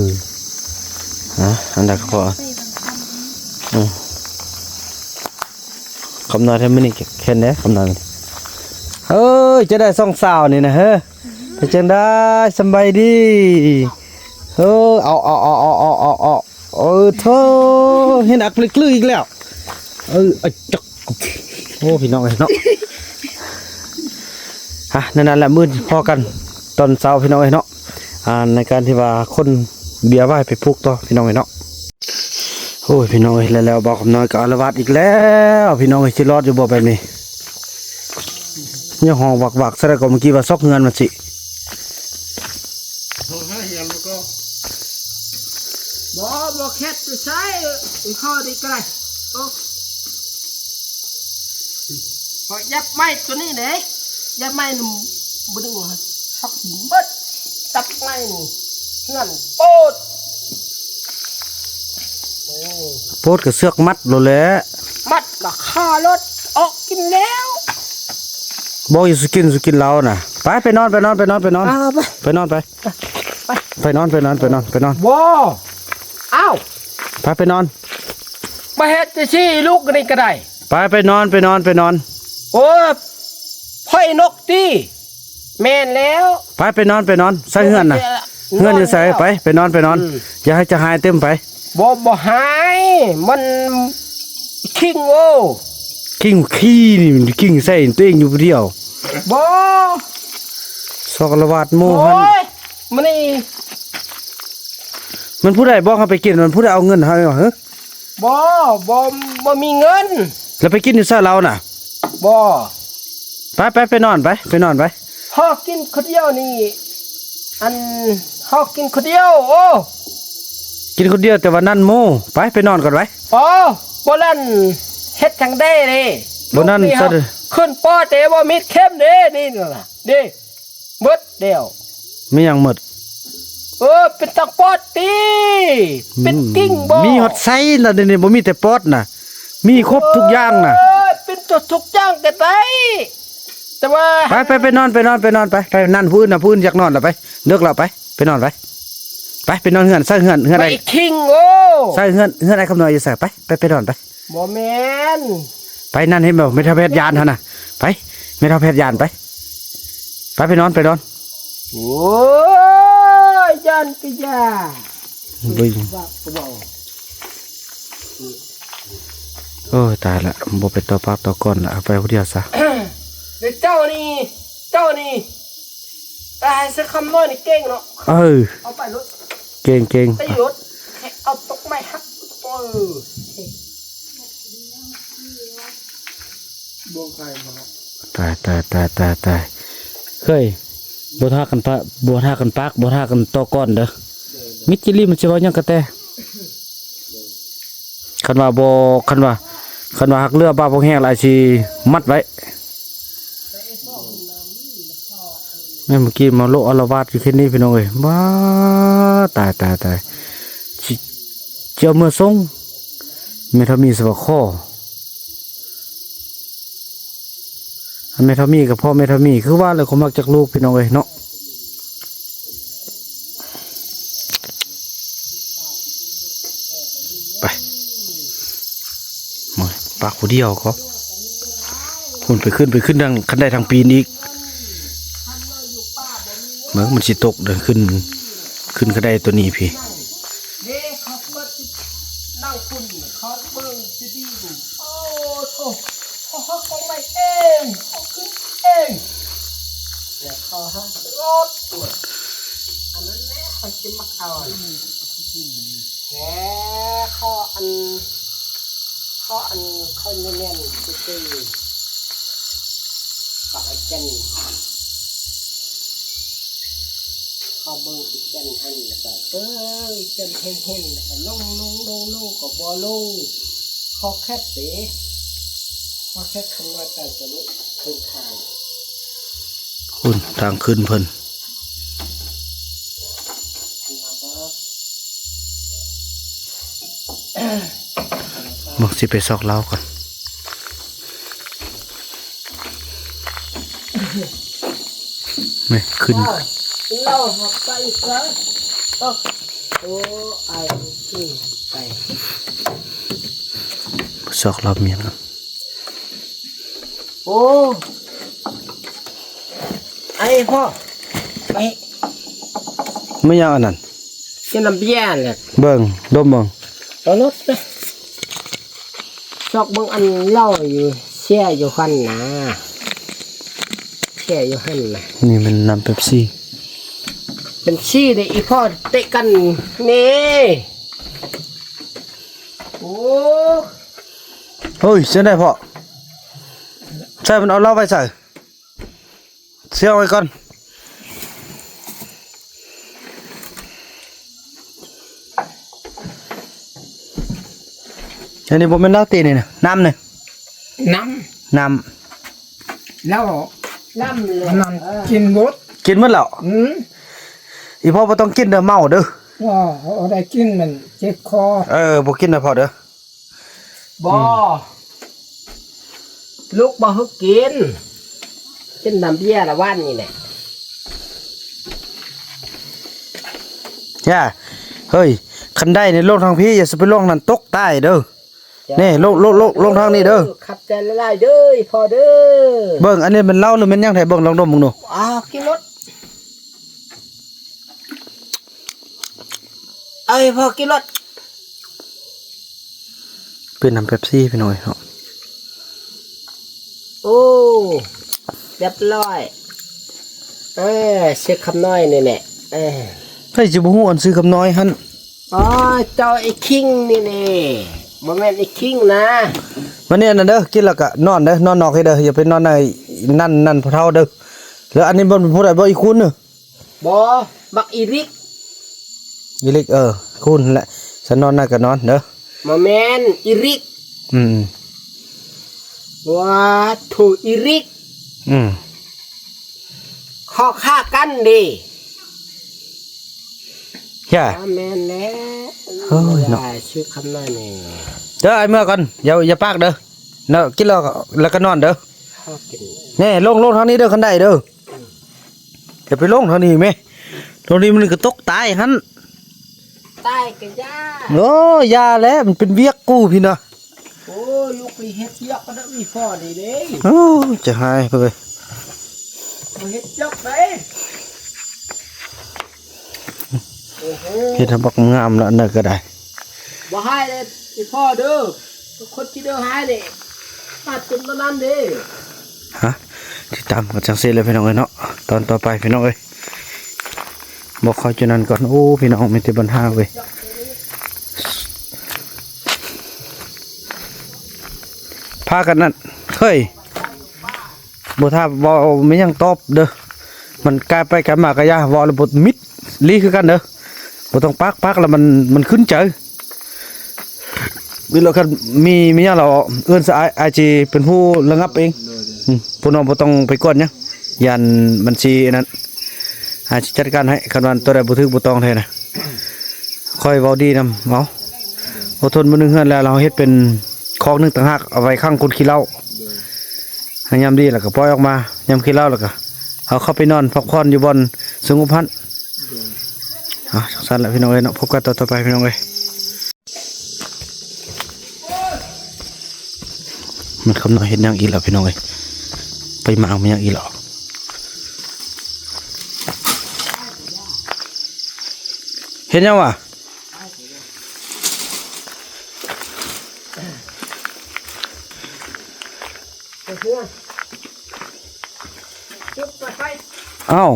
ອະ ອັນໃດກໍພໍ ອືມ ຄຳນ້ອຍແທ້ມື້ນີ້ ແຂນແດ່ ຄຳນ້ອຍ ເອີຍ ຈະໄດ້ສອງສາວນີ້ນະເຮີ ເປັນຈັ່ງໃດ ສຳບາຍດີ ເອີ ເອົາ ເອົາ ເອົາ ເອີ ໂທ້ ເຫັນອັກລິກລືອີກແລ້ວ ເອີ ອະຈັກ ໂອ້ ພີ່ນ້ອງເອີຍເນາະ ອ່ະ ນັ້ນແຫຼະ ມື້ອື່ນພໍ້ກັນຕອນເຊົ້າ ພີ່ນ້ອງເອີຍເນາະ ອ່າ ໃນການທີ່ວ່າຂົນເບ້ຍຫວ້າຍໄປຜູກຕໍ່ ພີ່ນ້ອງເອີຍເນາະ. ໂອ້ຍ ພີ່ນ້ອງເອີຍ ແລ້ວໆ ບ່າວຄຳນ້ອຍກໍອາລະວາດອີກແລ້ວ ພີ່ນ້ອງເອີຍ ຊິລອດຢູ່ບໍ່ແບບນີ້? ຍັງຮ້ອງວັກໆ ຊະໄດ໋ກໍ ເມື່ອກີ້ວ່າຊອກເຮືອນວ່າຊິ ບໍ່ ບໍ່ເຄັດຢູ່ໃສ ອີ່ພໍ່ນີ້ກໍໄດ້ ໂອ້ ຂ້ອຍຫຍັບໄມ້ຕົວນີ້ເດ້ ຫຍັບໄມ້ນຳ ບໍ່ໄດ້ວ່າ ຮັກເບິດ ຕັບໄມ້ນີ້ ເຮືອນໂປດ ໂອ້ ໂປດກໍເຊືອກມັດໂລດແຫຼະ ມັດກໍຄາລົດອອກກິນແລ້ວ ບອກຢູ່ສຸກິນ ສຸກິນເຫຼົ້ານະ ໄປ ໄປນອນ ໄປນອນ ໄປນອນ ໄປນອນ ອ່າ ໄປ ໄປນອນໄປ ໄປ ໄປນອນ ໄປນອນ ໄປນອນ ໄປນອນ ບໍ່ ອ້າວ ໄປ ໄປນອນ ມາເຮັດຈັ່ງຊີ້ ລູກນີ້ກໍໄດ້ ໄປ ໄປນອນ ໄປນອນ ໄປນອນ ໂອ້ຍ ຂ້ອຍນົກຕິ ແມ່ນແລ້ວ ໄປ ໄປນອນ ໄປນອນ ໃສ່ເຮືອນນະ ເຮືອນຢູ່ໃສ ໄປ ໄປນອນ ໄປນອນ ອືມ ຢ່າໃຫ້ຈະຫາຍຕື່ມໄປ ບໍ່ ບໍ່ຫາຍ ມັນຄີງ ໂອ້ ຄີງຂີ້ນີ້ ຄີງໃສ່ຕົວເອງຢູ່ຜູ້ດຽວ ບໍ່ ຊອກອາລະວາດໝູ່ຫັ້ນ ໂອ້ຍ ມື້ນີ້ ມັນຜູ້ໃດບອກເຮົາໄປກິນ ມັນຜູ້ໃດເອົາເງິນໃຫ້ຫວະ ບໍ່ ບໍ່ ບໍ່ມີເງິນ ແລ້ວໄປກິນຢູ່ໃສລາວນະ ບໍ່ ໄປ ໄປ ໄປນອນໄປ ໄປນອນໄປ ເຮົາກິນຄົນດຽວນີ້ ອັນ ເຮົາກິນຄົນດຽວ ໂອ້ ກິນຄົນດຽວ ແຕ່ວ່ານັ້ນໝູ່ ໄປ ໄປນອນກ່ອນໄປ ອໍ ບໍ່ນັ້ນເຮັດຈັ່ງໃດເດ້ ບໍ່ນັ້ນ ລູກນີ້ ຊະ ເຮົາຂຶ້ນປໍແຕ່ບໍ່ມີເຂັມເດ້ ນີ້ນະ ເດ້ ໝົດແລ້ວ ມີຫຍັງໝົດ ເອີ ເປັນຕັງປອດຕິ ເປັນກິ່ງບໍ່ ມີຮອດໄຊລະ ດຽວນີ້ບໍ່ມີແຕ່ປອດນະ ມີຄົບທຸກຢ່າງນະ ເອີ ເປັນທຸກຢ່າງກໍໄດ້ ແຕ່ວ່າ ໄປ ໄປ ໄປນອນ ໄປນອນ ໄປນອນ ໄປ ໄປ ນັ້ນ ຜູ້ອື່ນນະ ຜູ້ອື່ນຢາກນອນລະ ໄປ ເລິກລະ ໄປ ໄປນອນໄປ ໄປ ໄປນອນເຮືອນ ໃສ່ເຮືອນ ເຮືອນໄອ້ ໄປຄິງ ໂອ້ ໃສ່ເຮືອນ ເຮືອນໄອ້ຄຳນ້ອຍຢູ່ໃສ ໄປ ໄປ ໄປນອນໄປ ບໍ່ແມ່ນ ໄປນັ້ນ ເຫັນບໍ່ ແມ່ເຖົ້າແພດຢານຫັ້ນນະ ໄປ ແມ່ເຖົ້າແພດຢານໄປ ໄປ ໄປນອນ ໄປນອນ ໂອ້ຍ ຢ້ານກໍຢ່າ ເບິ່ງ ບາບກໍເວົ້າ ໂອ້ຍ ຕາຍລະ ບໍ່ໄປຕໍ່ປາບຕໍ່ກ່ອນລະ ເອົາໄປຜູ້ດຽວຊະ ເຈົ້ານີ້ ເຈົ້ານີ້ ຕາຍຊະ ຄຳນ້ອຍນີ້ເກັ່ງເນາະ ເອີ ເອົາໄປໂລດ ເກັ່ງໆ ໄປໂລດ ເອົາຕົກໄມ້ຫັກ ເອີ ຕາຍ ຕາຍ ຕາຍ ຕາຍ ຕາຍ ເຮີ້ຍ ບໍ່ຖ້າກັນປະ ບໍ່ຖ້າກັນປາກ ບໍ່ຖ້າກັນຕໍ່ກ່ອນເດີ ມິດຈິລີມັນຊິເວົ້າຫຍັງກະແຕ ຄັນວ່າບໍ່ ຄັນວ່າ ຄັນວ່າຮັກເຫຼືອບາບແຮງຫຼາຍຊິມັດໄວ້ ແມ່ນເມື່ອກີ້ມາໂລະອາລະວາດຢູ່ເຂດນີ້ພີ່ນ້ອງເອີຍ ວ້າ ຕາຍ ຕາຍ ຕາຍ ຊິ ຊິເອົາເມືອສົ່ງ ແມ່ນຖ້າມີສະບາຂໍ ແມ່ເຖົ້າມີກັບພໍ່ແມ່ເຖົ້າມີ ຄືວ່າແຫຼະ ເຂົາມັກຈັກລູກ ພີ່ນ້ອງເອີຍເນາະ. ໄປ ມາປາກຜູ້ດຽວກໍ ພຸ້ນໄປຂຶ້ນ ໄປຂຶ້ນທາງຄັນໄດທາງປີນອີກ. ເບິ່ງມັນຊິຕົກເດີ ຂຶ້ນ ຂຶ້ນຄັນໄດຕົວນີ້ພີ້. ເດ້ ເຂົາເປີດ ນັ່ງພຸ້ນ ເຂົາເບິ່ງຊິດີຢູ່. ໂອ້ໂທ້ ເຂົາ ເຂົາ ເຂົາໄມ້ເອງ ເຂົາຂຶ້ນເອງ ແລ້ວເຂົາຫາສະຫຼອດ ອັນນັ້ນແຫຼະ ເຂົາຊິມັກເອົາ ແທ້ ເຂົາອັນ ເຂົາອັນ ເຂົາແໜ້ນໆ ຊື່ໆ ເຂົາເອົາຈັນ ເຂົາເບິ່ງອີ່ຈັນຫັ້ນ ແລ້ວກໍເບິ່ງອີ່ຈັນເຫັນໆ ແລ້ວກໍລົງໆໆ ກໍບໍ່ລົງ ຂໍແຄບເດ ຂໍແຄບຄຳວ່າຕາຍຈະລຸເທິງຄາງ ພຸ້ນທາງຂຶ້ນເພິ່ນ. ເບິ່ງ ຊິໄປຊອກລາວກ່ອນ. ນີ້ຂຶ້ນ ລາວຫາໄປຊະ. ໂອ້ ໂອ້ ອ້າຍ ໄປ ຊອກລາວເມຍກ່ອນ. ໂອ້ ໄອ້ພໍ່ ໄປ ແມ່ນຫຍັງອັນນັ້ນ? ກິນນ້ຳເບຍແຫຼະ ເບິ່ງ ດົມເບິ່ງ ເອົາລົດເດ້ ຊອກເບິ່ງອັນເຫຼົ້າຢູ່ ເຊຍຢູ່ຫັ້ນນະ ເຊຍຢູ່ຫັ້ນນະ. ນີ້ແມ່ນນ້ຳເປັບຊີ ເປັບຊີເດ້ ອີ່ພໍ່ເຕະກັນນີ້. ໂອ້ ເຮີ້ຍ ຈັ່ງໃດພໍ່? ໃສ່ມັນເອົາເຫຼົ້າໄວ້ໃສ? ເຊື່ອໄວ້ກ່ອນ. ອັນນີ້ບໍ່ແມ່ນເຫຼົ້າຕິນີ້ນະ ນ້ຳນີ້ ນ້ຳ ນ້ຳ ແລ້ວ ນ້ຳ ອັນນັ້ນກິນໝົດ ກິນໝົດແລ້ວ. ອືມ ອີ່ພໍ່ບໍ່ຕ້ອງກິນເດີ ເມົາເດີ. ບໍ່ ບໍ່ໄດ້ກິນ ມັນເຈັບຄໍ. ເອີ ບໍ່ກິນນະພໍ່ເດີ. ບໍ່ ອືມ ລູກບໍ່ໃຫ້ກິນ ກິນນ້ຳເບຍລະຫວ່ານນີ້ແຫຼະ. ຢ່າ ເຮີ້ຍ ຄັນໄດນີ້ລົງທາງພີ້ ຢ່າຊິໄປລົງນັ້ນ ຕົກຕາຍເດີ. ນີ້ ລົງ ລົງ ລົງ ລົງທາງນີ້ເດີ. ຂອບໃຈຫຼາຍໆເດີ ພໍ່ເດີ. ເບິ່ງ ອັນນີ້ແມ່ນເຫຼົ້າ ຫຼືແມ່ນຫຍັງແທ້? ເບິ່ງ ລອງດົມເບິ່ງດູ. ອ້າວ ກິນໂລດ. ເອີຍ ພໍ່ກິນໂລດ. ເປັນນ້ຳເປັບຊີ ພີ່ນ້ອງເອີຍເນາະ. ໂອ້ ຮຽບຮ້ອຍ. ເອີ ຊື່ຄຳນ້ອຍນີ້ແຫຼະ. ເອີ ໃຜຊິບໍ່ຮູ້ອັນຊື່ຄຳນ້ອຍຫັ້ນ. ອໍ ເຈົ້າໄອ້ຄິງນີ້ແຫຼະ. ບໍ່ແມ່ນໄອ້ຄິງນະ. ວັນນີ້ອັນນັ້ນເດີ ກິນແລ້ວກະນອນເດີ ນອນນອກເດີ ຢ່າໄປນອນໃນນັ້ນ ນັ້ນພໍ່ເຖົ້າເດີ. ແລ້ວອັນນີ້ບໍ່ ຜູ້ໃດບໍ່ ອີຄູນເດີ. ບໍ່ ບັກອີລິກ. ອີລິກ ເອີ ຄູນແຫຼະ. ສະນອນນະກະນອນເດີ. ບໍ່ແມ່ນ ອີລິກ. ອືມ ວ່າ ໂທ ອີລິກ. ອືມ ເຂົາຂ້າກັນເດ. ຢ່າ ອ່າ ແມ່ນແຫຼະ. ເຮີ້ຍເນາະ ຊື່ຄຳນ້ອຍນີ້. ເດີ ອ້າຍເມືອກ່ອນ ຢ່າ ຢ່າປາກເດີ. ເນາະ ກິນແລ້ວ ແລ້ວກະນອນເດີ. ເຮົາກິນ ແນ່ ລົງ ລົງທາງນີ້ເດີ ຄັນໄດເດີ. ຢ່າໄປລົງທາງນີ້ແມ ທາງນີ້ມັນກະຕົກຕາຍຫັ້ນ. ຕາຍກະຢ່າ. ໂອ້ ຢ່າແຫຼະ ມັນເປັນວຽກກູພີ້ນະ. ໂອ້ ຢູ່ພີ້ເຮັດວຽກກະໄດ້ມີພໍດີເດ້. ໂອ້ ຈະຫາຍເຮີ້ຍ ເຮັດວຽກໄດ້. ໂອ້ໂຫ ເຮັດໃຫ້ບັກງາມລະ ອັນນັ້ນກະໄດ້. ບໍ່ໃຫ້ເດ້ ອີພໍ່ເດີ. ຄົນທີ່ເດີໃຫ້ເດ້ ປາດເປັນແນວນັ້ນເດ້. ຮະ ຕິດຕາມກັນຈັ່ງຊີ້ແຫຼະພີ່ນ້ອງເອີຍເນາະ. ຕອນຕໍ່ໄປພີ່ນ້ອງເອີຍ ບອກເຂົາຈຸນັ້ນກ່ອນ. ໂອ້ ພີ່ນ້ອງ ມີແຕ່ບັນຫາເວີຍ. ພາກັນນັ້ນ ເຮີ້ຍ ບໍ່ຖ້າເວົ້າມີຫຍັງຕອບເດີ. ມັນກາຍໄປກາຍມາກະຢ່າ ເວົ້າແລ້ວບໍ່ມິດລີຄືກັນເດີ. ບໍ່ຕ້ອງປາກ ປາກແລ້ວມັນ ມັນຂຶ້ນໃຈ. ມີແລ້ວຄັນມີ ມີຫຍັງແລ້ວເອີ້ນຊະ ອ້າຍ ອ້າຍຊິເປັນຜູ້ລະງັບເອງ. ອືມ ຜູ້ນ້ອງບໍ່ຕ້ອງໄປກວນຫຍັງ ຢ້ານມັນຊິອັນນັ້ນ. ອ້າຍຊິຈັດການໃຫ້ ຄັນວ່າໂຕໃດບໍ່ຖືກບໍ່ຕ້ອງແທ້ນະ. ຂ້ອຍເວົ້າດີນຳ ເອົາ ອົດທົນມື້ໜຶ່ງເຮືອນແລ້ວ ເຮົາເຮັດເປັນຄອກໜຶ່ງຕ່າງຫາກ ເອົາໄວ້ຂັງຄົນຂີ້ເຫຼົ້າ. ຍາມດີແລ້ວກໍປ່ອຍອອກມາ ຍາມກິນເຫຼົ້າແລ້ວກໍເອົາເຂົ້າໄປນອນພັກຜ່ອນຢູ່ບ່ອນສະຫງົບຫັ້ນ. ອ່າ ຈັ່ງຊັ້ນແຫຼະພີ່ນ້ອງເອີຍເນາະ ພົບກັນຕອນຕໍ່ໄປພີ່ນ້ອງເອີຍ. ແມ່ຄຳນ້ອຍເຮັດຫຍັງອີກລະພີ່ນ້ອງເອີຍ ໄປມາເອົາຫຍັງອີກລະ ເຮັດຫຍັງວະ? ເອົ້າ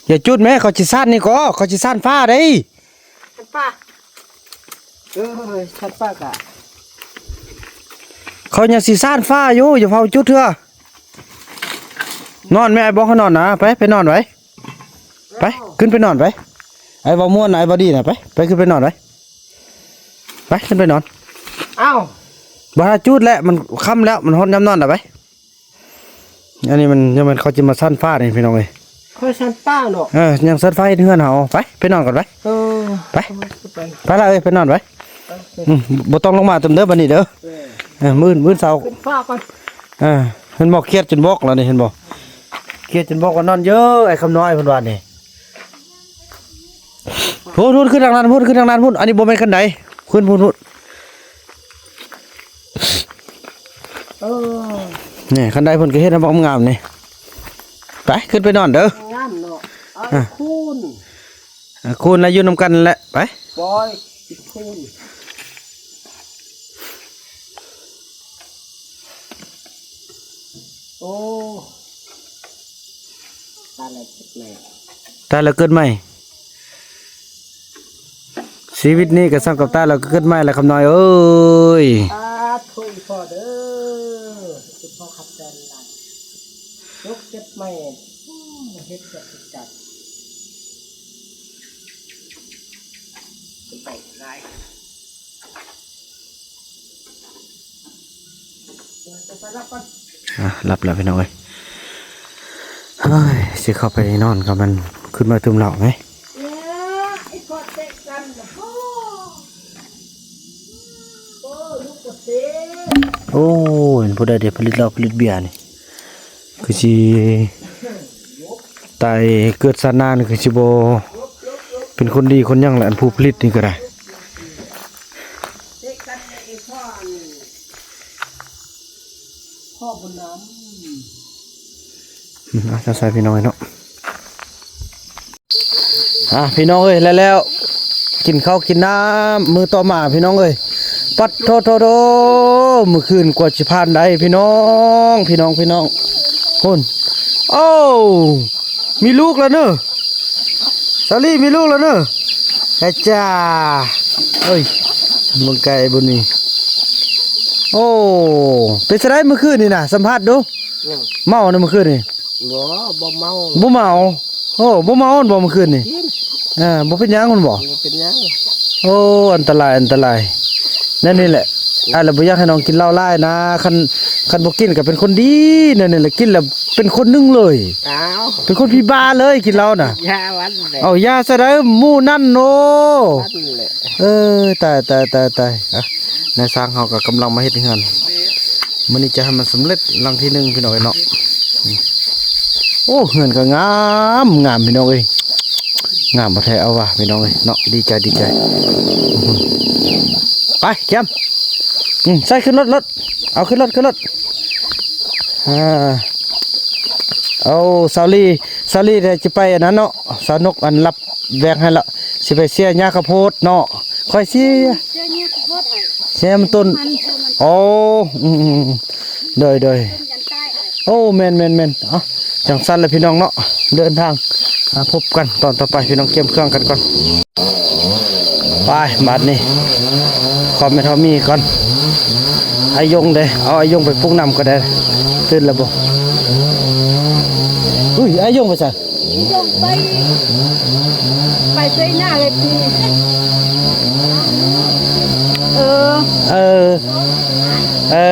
ຢ່າຈຸດແມ້ ເຂົາຊິສ້ານນີ້ກໍ ເຂົາຊິສ້ານຟ້າເດ້. ສັດປ່າ ເອີ ສັດປ່າກະ ເຂົາຍັງຊິສ້ານຟ້າຢູ່ ຢ່າເຝົ້າຈຸດເທື່ອ. ນອນແມ່ ອ້າຍບອກໃຫ້ນອນນະ ໄປ ໄປນອນໄວ້ ໄປ ຂຶ້ນໄປນອນໄປ. ອ້າຍເວົ້າມ່ວນນະ ອ້າຍເວົ້າດີນະ ໄປ ໄປຂຶ້ນໄປນອນໄວ້ ໄປ ຂຶ້ນໄປນອນ. ອ້າວ ບໍ່ຖ້າຈູດແລ້ວ ມັນຄ່ຳແລ້ວ ມັນຮອດຍາມນອນແລ້ວ ໄປ. ອັນນີ້ມັນ ຍັງແມ່ນເຂົາຈະມາສ້ານຟ້ານີ້ພີ່ນ້ອງເອີຍ ຂ້ອຍສັດປ່າເນາະ. ເອີ ຍັງສັດໄຟເຮືອນເຮົາ ໄປ ໄປນອນກ່ອນໄປ. ເອີ ໄປ ໄປລະເອີຍ ໄປນອນໄປ. ອືມ ບໍ່ຕ້ອງລົງມາຕື່ມເດີບັດນີ້ເດີ. ເອີ ມື້ອື່ນ ມື້ອື່ນເຊົ້າ ຂຶ້ນຟ້າກ່ອນ. ເອີ ເຫັນບໍ່ ຄຽດຈົນບອກແລ້ວນີ້ ເຫັນບໍ່ ຄຽດຈົນບອກວ່ານອນເຢີ ອ້າຍຄຳນ້ອຍເພິ່ນວ່ານີ້. ພຸ້ນ ພຸ້ນ ຂຶ້ນທາງນັ້ນພຸ້ນ ຂຶ້ນທາງນັ້ນພຸ້ນ. ອັນນີ້ບໍ່ແມ່ນຄັນໄດ ຂຶ້ນພຸ້ນ ພຸ້ນ. ເອີ ນີ້ຄັນໄດເພິ່ນກໍເຮັດໃຫ້ບັກງາມນີ້. ໄປ ຂຶ້ນໄປນອນເດີ ງາມເນາະ. ອ່າ ອ່າ ຄູນ ອ່າ ຄູນລະຢູ່ນຳກັນແຫຼະ ໄປ ບອຍ ຄູນ. ໂອ້ ຕາຍແລ້ວເກີດໃໝ່ ຕາຍແລ້ວເກີດໃໝ່. ຊີວິດນີ້ກໍສ່ຳກັບຕາຍແລ້ວກໍເກີດໃໝ່ແຫຼະຄຳນ້ອຍເອີຍ. ສາທຸອີ່ພໍ່ເດີ ອີ່ພໍ່ຂັບໃຈຫຼາຍໆ ຈົບເກັບໃໝ່ ໂອ້ ເຮັດຈັກຈັກ ໄປຫຼາຍ. ອ່າ ຫຼັບແລ້ວພີ່ນ້ອງເອີຍ. ເຮີ້ຍ ຊິເຂົ້າໄປນອນກໍມັນຂຶ້ນມາຕື່ມເຫຼົ້າໄງ. ໂອ້ຍ ຜູ້ໃດໄດ້ຜະລິດເຫຼົ້າຜະລິດເບຍນີ້ ຄືຊິຕາຍເກີດຊາດໜ້ານີ້ ຄືຊິບໍ່ເປັນຄົນດີຄົນຫຍັງແຫຼະ ອັນຜູ້ຜະລິດນີ້ກໍໄດ້. ອືມ ເອົາໃສ່ພີ່ນ້ອງເນາະ. ອ່າ ພີ່ນ້ອງເອີຍ ແລ້ວໆ ກິນເຂົ້າກິນນ້ຳມື້ຕໍ່ມາພີ່ນ້ອງເອີຍ. ປັດໂທໂທໂທ ມື້ຄືນກວ່າຊິຜ່ານໄດ້ພີ່ນ້ອງ ພີ່ນ້ອງ ພີ່ນ້ອງ ພຸ້ນ. ໂອ້ ມີລູກແລ້ວເນີ ສາລີມີລູກແລ້ວເນີ. ອາຈາ ເອີຍ ເບິ່ງໄກບຸນນີ້. ໂອ້ ເປັນຈັ່ງໃດມື້ຄືນນີ້ນະ ສຳພາດດູ. ເມົານະມື້ຄືນນີ້? ບໍ່ ບໍ່ເມົາ ບໍ່ເມົາ. ໂອ້ ບໍ່ເມົາບໍ່ມື້ຄືນນີ້? ກິນ ເອີ ບໍ່ເປັນຫຍັງແມ່ນບໍ່? ບໍ່ເປັນຫຍັງ. ໂອ້ ອັນຕະລາຍ ອັນຕະລາຍ. ແນວນີ້ແຫຼະ ອ້າຍລະບໍ່ຢາກໃຫ້ນ້ອງກິນເຫຼົ້າຫຼາຍນະ. ຄັນ ຄັນບໍ່ກິນກໍເປັນຄົນດີ ແນວນີ້ແຫຼະ ກິນແລ້ວເປັນຄົນໜຶ່ງເລີຍ. ອ້າວ ເປັນຄົນຜີບ້າເລີຍກິນເຫຼົ້ານະ. ຢ່າວ່າແຫຼະ ເອົາ ຢ່າຊະໄດ ໝູ່ນັ້ນໂນ. ເອີ ຕາຍ ຕາຍ ຕາຍ ຕາຍ. ນາຍຊ່າງເຮົາກໍກຳລັງມາເຮັດເຮືອນ ມື້ນີ້ຈະໃຫ້ມັນສຳເລັດຫຼັງທີໜຶ່ງພີ່ນ້ອງເອີຍເນາະ. ໂອ້ ເຮືອນກໍງາມ ງາມພີ່ນ້ອງເອີຍ ງາມບໍ່ແທ້ເອົາວ່າພີ່ນ້ອງເອີຍເນາະ. ດີໃຈ ດີໃຈ. ໄປ ແຄມ ອືມ ໃສ່ຂຶ້ນລົດ ລົດ ເອົາຂຶ້ນລົດ ຂຶ້ນລົດ. ອ່າ ເອົາ ສາວລີ ສາວລີໄດ້ຈະໄປອັນນັ້ນເນາະ ສາວນົກອັນລັບ ແບ່ງໃຫ້ລະ ຊິໄປເສຍຫຍ້າເຂົ້າໂພດເນາະ. ຂ້ອຍເສຍ ເສຍຫຍ້າເຂົ້າໂພດໃຫ້ ເສຍມັນຕົ້ນ. ມັນຄືມັນ ໂອ້ ອືມໆໆ ໂດຍໆ ຕົ້ນຍັນຕາຍໃຫ້. ໂອ້ ແມ່ນໆໆ. ເອົ້າ ຈັ່ງຊັ້ນແຫຼະພີ່ນ້ອງເນາະ ເດີນທາງ ອ່າ ພົບກັນຕອນຕໍ່ໄປພີ່ນ້ອງ. ກຽມເຄື່ອງກັນກ່ອນ ໄປບາດນີ້ ຄອມເມັນເຮົາມີກ່ອນ. ອາຍົງເດ້ ເອົາອາຍົງໄປປຸກນ້ຳກໍໄດ້. ຕື່ນແລ້ວບໍ່? ອຸ້ຍ ອາຍົງໄປໃສ? ໄປ ໄປເຊີຍໜ້າເວທີ. ເອີ ເອີ ເອີ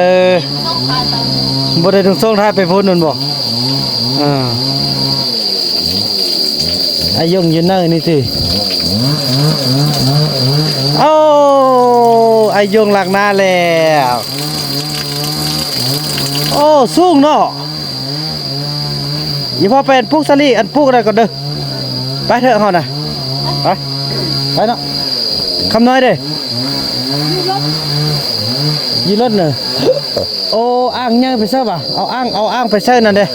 ບໍ່ໄດ້ສົ່ງທ້າຍໄປພຸ້ນແມ່ນບໍ່? ອ່າ ອາຍົງຢູ່ເນີ່ນີ້ຕິ. ໂອ້ ອາຍົງຫຼັກໜ້າແລ້ວ. ໂອ້ ສູງເນາະ. ອີ່ພໍ່ໄປອັນປູກສາລີ ອັນປູກນັ້ນກ່ອນເດີ. ໄປເຖາະເຮົານະ ໄປ ໄປເນາະ. ຄຳນ້ອຍເດ້ ຢູ່ລົດເນີ. ໂອ້ ອ່າງໃຫຍ່ໄປໃສ່ຫວາ? ເອົາອ່າງ ເອົາອ່າງໄປໃສ່ນັ້ນເດ້.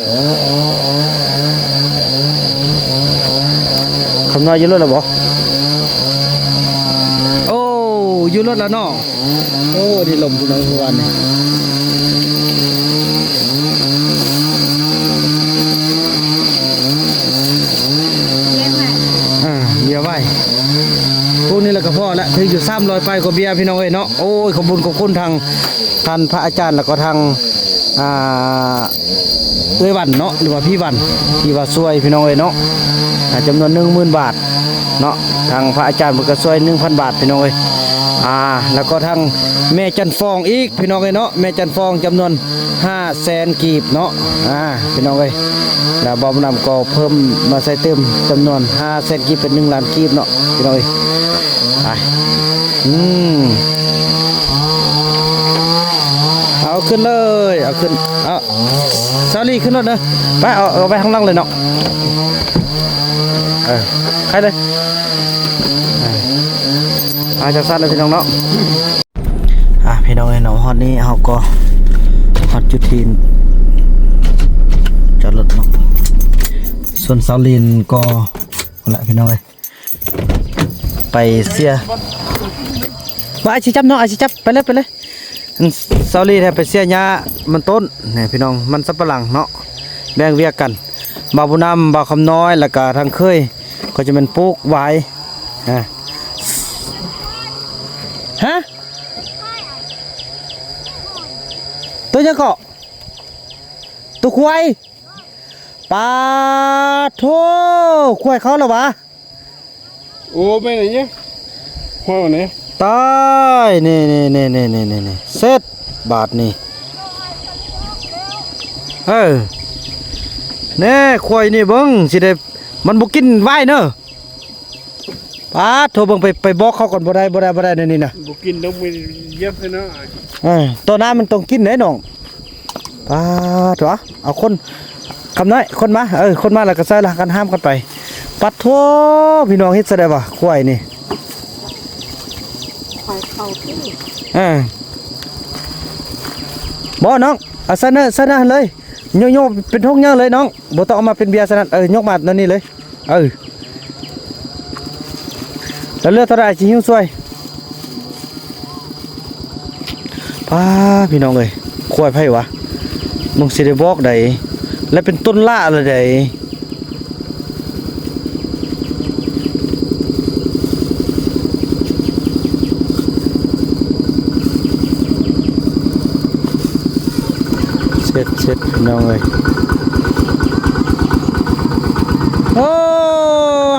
ຄຳນ້ອຍຢູ່ລົດແລ້ວບໍ່? ໂອ້ ຢູ່ລົດແລ້ວເນາະ. ໂອ້ ນີ້ລົມພີ່ນ້ອງ ເມື່ອວານນີ້ ອ່າ ເບຍໄວ້ພວກນີ້ແລ້ວກໍພໍລະ ຖືກຢູ່ສາມຮ້ອຍປາຍກວ່າເບຍ ພີ່ນ້ອງເອີຍເນາະ. ໂອ້ຍ ຂອບຄຸນ ຂອບຄຸນທາງ ທ່ານພະອາຈານ ແລ້ວກໍທາງ ອ່າ ເອື້ອຍວັນເນາະ ຫຼືວ່າພີ່ວັນ ທີ່ວ່າຊ່ວຍ ພີ່ນ້ອງເອີຍເນາະ ອ່າ ຈຳນວນໜຶ່ງໝື່ນບາດເນາະ. ທາງພະອາຈານເພິ່ນກໍຊ່ວຍໜຶ່ງພັນບາດ ພີ່ນ້ອງເອີຍ. ອ່າ ແລ້ວກໍທາງແມ່ຈັນຟອງອີກ ພີ່ນ້ອງເອີຍເນາະ ແມ່ຈັນຟອງຈຳນວນຫ້າແສນກີບເນາະ. ອ່າ ພີ່ນ້ອງເອີຍ ແລ້ວບ່າວບຸນນຳກໍເພີ່ມມາໃສ່ຕື່ມຈຳນວນຫ້າແສນກີບ ເປັນໜຶ່ງລ້ານກີບເນາະ ພີ່ນ້ອງເອີຍ. ໄປ ອືມ ເອົາຂຶ້ນເລີຍ ເອົາຂຶ້ນ ເອົາ ສາວລີຂຶ້ນລົດເດີ. ໄປ ເອົາ ເອົາໄປຂ້າງຫຼັງເລີຍເນາະ. ເອີ ໄປເລີຍ. ອ່າ ຈັ່ງຊັ້ນເດີພີ່ນ້ອງເນາະ. ອ່າ ພີ່ນ້ອງເອີຍເນາະ ຮອດນີ້ເຮົາກໍຮອດຈຸດທີ່ຈອດລົດເນາະ. ສ່ວນສາວລີນກໍ ພຸ້ນລະພີ່ນ້ອງເອີຍ ໄປເສຍ ວ່າອາຊິຈັບເນາະ ອາຊິຈັບ ໄປເລີຍ ໄປເລີຍ. ອັນສາວລີແທ້ໄປເສຍຫຍ້າມັນຕົ້ນ ນີ້ພີ່ນ້ອງ ມັນສຳປະຫຼັງເນາະ ແບ່ງວຽກກັນ ບ່າວບຸນນຳ ບ່າວຄຳນ້ອຍ ແລ້ວກະທາງເຄີຍ ກໍຈະແມ່ນປູກຫວາຍ. ອ່າ ຮະ ໂຕຫຍັງເກາະ? ໂຕຄວາຍ. ປາດໂທ້ ຄວາຍເຂົາລະຫວາ? ໂອ້ ແມ່ນຫຍັງນີ້ ຫ້ອຍນີ້ ຕາຍ ນີ້ໆໆໆໆ ເສັດບາດນີ້. ເອີ ແນ່ ຄວາຍນີ້ເບິ່ງ ຊິໄດ້ ມັນບໍ່ກິນຫວາຍເນີ. ປາດໂທ້ ເບິ່ງ ໄປ ໄປບອກເຂົາກ່ອນ ບໍ່ໄດ້ ບໍ່ໄດ້ ບໍ່ໄດ້ ແນວນີ້ນະ ບໍ່ກິນດອກ ມັນຢຽບໃສ່ໜ້າ. ເອີ ຕໍ່ໜ້າມັນຕ້ອງກິນເດ້ນ້ອງ. ປາດໂທ້ ເອົາຄົນ ຄຳນ້ອຍ ຄົນມາ ເອີ ຄົນມາແລ້ວກໍໃສ່ລະ ກັນຫ້າມກັນໄປ. ປາດໂທ້ ພີ່ນ້ອງ ເຮັດຊະໄດ້ຫວາ ຄວາຍນີ້ ຄວາຍເຂົາຄື ເອີ ບໍ່ນ້ອງ ເອົາໃສ່ໜ້າ ໃສ່ໜ້າຫັ້ນເລີຍ ໂຍກໆ ເປັນຖົງໃຫຍ່ເລີຍນ້ອງ ບໍ່ຕ້ອງເອົາມາເປັນເບຍໃສ່ນັ້ນ ເອີ ຍົກມາແນວນີ້ເລີຍ. ເອີ ແລ້ວເຫຼືອເທົ່າໃດຊິຫິ້ວຊ່ວຍ. ປ້າ ພີ່ນ້ອງເອີຍ ຄວາຍໃຜຫວາ? ເບິ່ງຊິໄດ້ບອກໃດ ແລະເປັນຕົ້ນຫຼ້າລະໃດ. ເຊັດໆ ພີ່ນ້ອງເອີຍ ໂອ້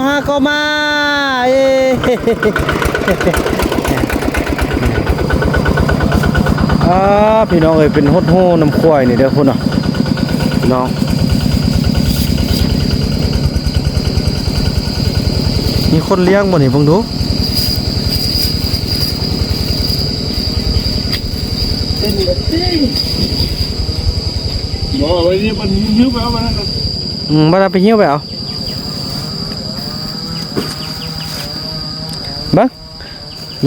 ຫາກໍມາ ເອ້ ອ່າ ພີ່ນ້ອງເອີຍ ເປັນຫົດໂຫນຳຄວາຍນີ້ເດີ ພຸ້ນນະ ພີ່ນ້ອງ ມີຄົນລ້ຽງບໍ່ນີ້ ເບິ່ງດູ. ບໍ່ ໄວ້ນີ້ມັນຫິ້ວໄປເອົາ ມັນນັ້ນນະ ອືມ ບໍ່ໄດ້ໄປຫິ້ວໄປເອົາ ເບິ່ງ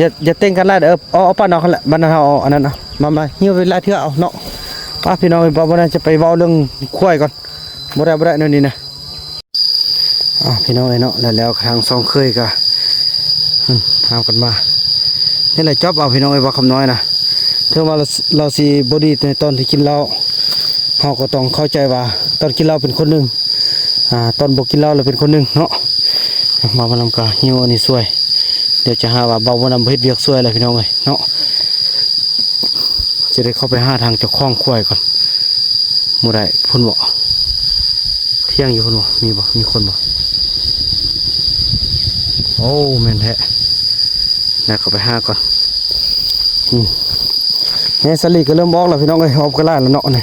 ຢ່າ ຢ່າເຕັງກັນຫຼາຍເດີ ເອົາ ເອົາປານອກຫັ້ນແຫຼະ ບັດນັ້ນເຮົາເອົາອັນນັ້ນເອົາ ມາ ມາ ຫິ້ວໄປຫຼາຍເທື່ອເອົາເນາະ. ປ້າ ພີ່ນ້ອງເອີຍ ບໍ່ ບໍ່ໄດ້ ຈະໄປເວົ້າເລື່ອງຄວາຍກ່ອນ ບໍ່ໄດ້ ບໍ່ໄດ້ ແນວນີ້ນະ. ອ່າ ພີ່ນ້ອງເອີຍເນາະ ແລ້ວ ແລ້ວທາງສອງເຄີຍກໍ ອືມ ຫາມກັນມາ ນີ້ແຫຼະ ຈອບເອົາ ພີ່ນ້ອງເອີຍ ບ່າວຄຳນ້ອຍນະ ເຖິງວ່າລາວ ລາວຊິບໍ່ດີໃນຕອນທີ່ກິນເຫຼົ້າ ເຮົາກໍຕ້ອງເຂົ້າໃຈວ່າຕອນກິນເຫຼົ້າເປັນຄົນໜຶ່ງ ອ່າ ຕອນບໍ່ກິນເຫຼົ້າລະເປັນຄົນໜຶ່ງເນາະ. ມາ ມານຳກາຫິ້ວອັນນີ້ຊ່ວຍ ດຽວຈະຫາວ່າເບົາບໍ່ນຳບໍ່ເຮັດວຽກຊ່ວຍແຫຼະ ພີ່ນ້ອງເອີຍເນາະ. ຈະໄດ້ເຂົ້າໄປຫາທາງເຈົ້າຂອງຄວາຍກ່ອນ ບໍ່ໄດ້ ພຸ້ນເບາະ ທ່ຽງຢູ່ພຸ້ນເບາະ ມີບໍ່ ມີຄົນບໍ່? ໂອ້ ແມ່ນແທ້ ແລ້ວເຂົ້າໄປຫາກ່ອນ. ອືມ ແຮສາລີກໍເລີ່ມອອກແລ້ວ ພີ່ນ້ອງເອີຍ ອອກກໍຫຼາຍແລ້ວເນາະ ນີ້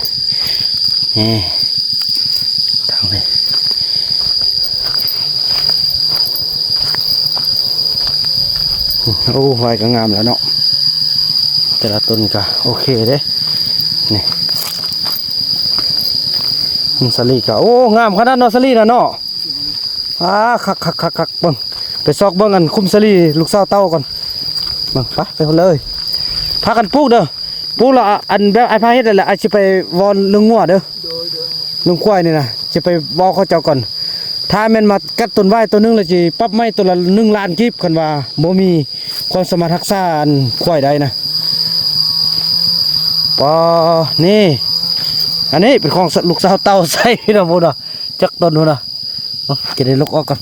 ນີ້ ທາງນີ້ ໂອ້ ຫວາຍກໍງາມແລ້ວເນາະ ແຕ່ລະຕົ້ນກໍໂອເຄເດ້ ນີ້ ອືມ ສາລີກະ ໂອ້ ງາມຂະໜາດເນາະ ສາລີນະເນາະ. ອ່າ ຄັກໆໆໆ ເບິ່ງ ໄປຊອກເບິ່ງອັນຄຸ້ມສາລີລູກສາວເຕົ່າກ່ອນ. ເບິ່ງ ໄປ ໄປພຸ້ນເລີຍ ພາກັນປູກເດີ. ປູກແລ້ວ ອາ ອັນແບບອ້າຍພາເຮັດນັ້ນແຫຼະ ອ້າຍຊິໄປເວົ້າເລື່ອງງົວເດີ ເລື່ອງຄວາຍນີ້ນະ ຊິໄປເວົ້າເຂົາເຈົ້າກ່ອນ. ຖ້າແມ່ນມາກັດຕົ້ນຫວ້າຍໂຕໜຶ່ງແລ້ວ ຊິປັບໃໝ່ໂຕລະໜຶ່ງລ້ານກີບ ຄັນວ່າບໍ່ມີຄວາມສາມາດຮັກສາອັນຄວາຍໄດ້ນະ. ປາ ນີ້ ອັນນີ້ເປັນຂອງ ສ- ລູກສາວເຕົ່າໃສ່ເນາະ ພຸ້ນນະ ຈັກຕົ້ນພຸ້ນນະ. ເອົາ ຈະໄດ້ລົກອອກກ່ອນ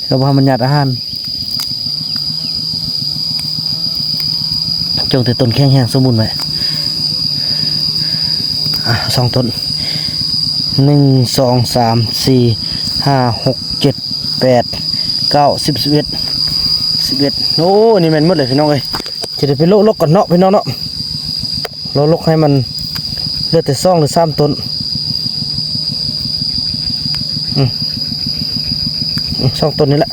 ເພື່ອບໍ່ໃຫ້ມັນຍາດອາຫານ. ຈົ່ງແຕ່ຕົ້ນແຂງແຮງສົມບູນໄວ້. ອ່ະ ສອງຕົ້ນ ໜຶ່ງ ສອງ ສາມ ສີ່ ຫ້າ ຫົກ ເຈັດ ແປດ ເກົ້າ ສິບ ສິບເອັດ ສິບເອັດ. ໂອ້ ນີ້ແມ່ນໝົດເລີຍພີ່ນ້ອງເອີຍ. ຈະໄດ້ໄປໂລະລົກກ່ອນເນາະພີ່ນ້ອງເນາະ ໂລະລົກໃຫ້ມັນເຫຼືອແຕ່ສອງຫຼືສາມຕົ້ນ. ອືມ ອືມ ສອງຕົ້ນນີ້ແຫຼະ.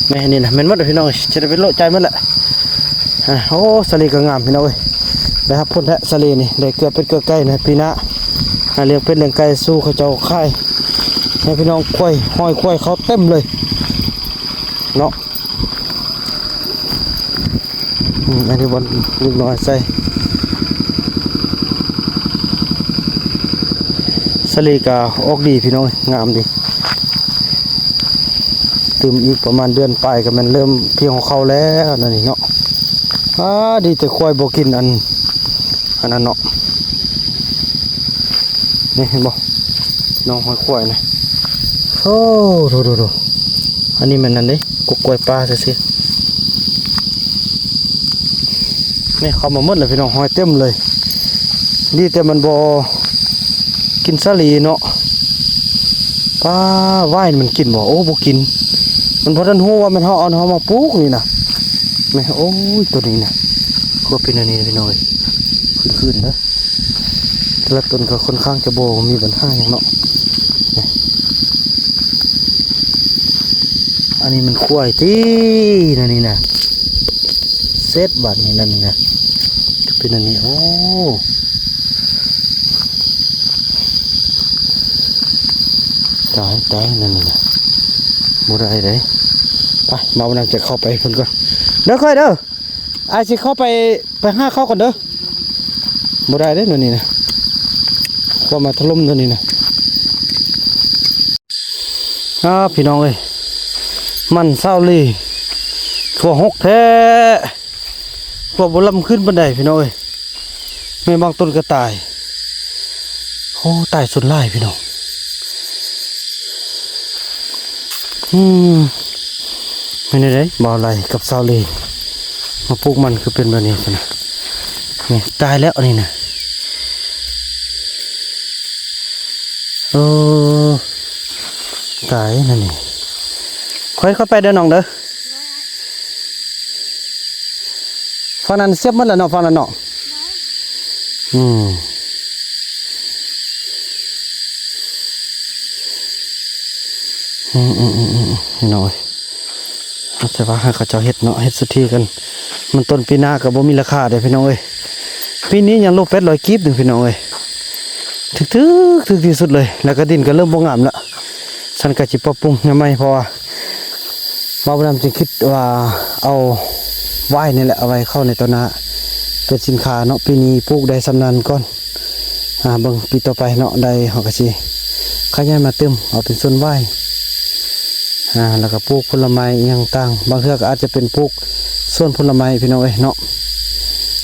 ແມ່ນ ນີ້ນະ ແມ່ນໝົດພີ່ນ້ອງເອີຍ ຈະໄດ້ໄປໂລະຈ່າຍໝົດແຫຼະ. ອ່າ ໂອ້ ສາລີກໍງາມພີ່ນ້ອງເອີຍ ໄດ້ຮັບຜົນແທ້ສາລີນີ້ ໄດ້ເກືອເປັດເກືອໄກ່ໃນປີໜ້າ ຫາລ້ຽງເປັດລ້ຽງໄກ່ສູ່ເຂົາເຈົ້າຂາຍໃຫ້ພີ່ນ້ອງ. ຄວາຍ ຮອຍຄວາຍເຂົ້າເຕັມເລີຍເນາະ. ອືມ ອັນນີ້ບ່ອນເດັກນ້ອຍໃສ່ ສາລີກະອອກດີພີ່ນ້ອງ ງາມດີ. ຕື່ມອີກປະມານເດືອນປາຍກໍແມ່ນເລີ່ມພຽງຫົວເຂົ່າແລ້ວນັ້ນນີ້ເນາະ. ອ່າ ດີແຕ່ຄວາຍບໍ່ກິນອັນ ອັນນັ້ນເນາະ. ນີ້ເຫັນບໍ່ ນ້ອງຮອຍຄວາຍນະ. ໂອ້ ໂດໆໆ ອັນນີ້ແມ່ນນັ້ນເດ້ ກົກກ້ວຍປ່າຊື່ໆ. ນີ້ເຂົ້າມາໝົດແລ້ວພີ່ນ້ອງ ຮອຍເຕັມເລີຍ. ດີແຕ່ມັນບໍ່ກິນສາລີເນາະ. ປາ ຫວ້າຍມັນກິນບໍ່? ໂອ້ ບໍ່ກິນ. ມັນບໍ່ທັນຮູ້ວ່າແມ່ນເຮົາເອົາເຮົາມາປູກນີ້ນະ. ແມ່ ໂອ້ຍ ໂຕນີ້ນະ ຄືເປັນອັນນີ້ພີ່ນ້ອງເອີຍ ຄືນໆເດີ. ແຕ່ລະຕົ້ນກໍຄ່ອນຂ້າງຈະບໍ່ມີບັນຫາຫຍັງເນາະ. ອັນນີ້ມັນຄວາຍຕິ ນັ້ນນີ້ນະ. ເສັດບາດນີ້ ນັ້ນນີ້ນະ ເປັນອັນນີ້. ໂອ້ ຕາຍ ຕາຍ ນັ້ນນີ້ນະ ບໍ່ໄດ້ເດ້. ໄປ ມາວນຳຈະເຂົ້າໄປພຸ້ນກ່ອນເດີ ຂ້ອຍເດີ. ອ້າຍຊິເຂົ້າໄປ ໄປຫາເຂົ້າກ່ອນເດີ. ບໍ່ໄດ້ເດ້ແນວນີ້ນະ ຄວາມມາຖະຫຼົ່ມແນວນີ້ນະ. ອ້າ ພີ່ນ້ອງເອີຍ ມັນສາວລີ ຂົວຫົກແທ້ ຂົວບໍ່ລຳຂຶ້ນປານໃດພີ່ນ້ອງເອີຍ. ແມ່ນບາງຕົ້ນກໍຕາຍ. ໂອ້ ຕາຍສ່ວນຫຼາຍພີ່ນ້ອງ. ອືມ ແມ່ນແນວໃດ ບ່າວໄຫຼກັບສາວລີມາປູກມັນຄືເປັນແບບນີ້ຊັ້ນນະ. ນີ້ຕາຍແລ້ວອັນນີ້ນະ. ເອີ ຕາຍນັ້ນນີ້. ຄ່ອຍເຂົ້າໄປເດີນ້ອງເດີ. ຝັ່ງນັ້ນສຽບໝົດແລ້ວເນາະ ຝັ່ງນັ້ນເນາະ. ອືມ ອືມໆໆ ພີ່ນ້ອງເອີຍ ແຕ່ວ່າໃຫ້ເຂົາເຈົ້າເຮັດເນາະ ເຮັດສຸດທີກັນ. ມັນຕົ້ນປີໜ້າກໍບໍ່ມີລາຄາເດ້ພີ່ນ້ອງເອີຍ. ປີນີ້ຍັງໂລແປດຮ້ອຍກີບໜຶ່ງພີ່ນ້ອງເອີຍ. ຖືກໆ ຖືກທີ່ສຸດເລີຍ ແລ້ວກໍດິນກໍເລີ່ມບໍ່ງາມລະ. ຊັ້ນກໍຊິປັບປຸງຍາມໃໝ່ ເພາະວ່າບ່າວບຸນນຳຈຶ່ງຄິດວ່າເອົາຫວ້າຍນີ້ແຫຼະ ເອົາໄວ້ເຂົ້າໃນຕໍ່ໜ້າເປັນສິນຄ້າເນາະ. ປີນີ້ປູກໄດ້ສ່ຳນັ້ນກ່ອນ ອ່າ ເບິ່ງປີຕໍ່ໄປເນາະ ໄດ້ເຮົາກໍຊິຂະຫຍາຍມາຕື່ມ ເອົາເປັນສວນຫວ້າຍ ອ່າ ແລ້ວກໍປູກຜົນລະໄມ້ອີ່ຫຍັງຕ່າງ. ບາງເທື່ອກໍອາດຈະເປັນປູກສວນຜົນລະໄມ້ພີ່ນ້ອງເອີຍເນາະ.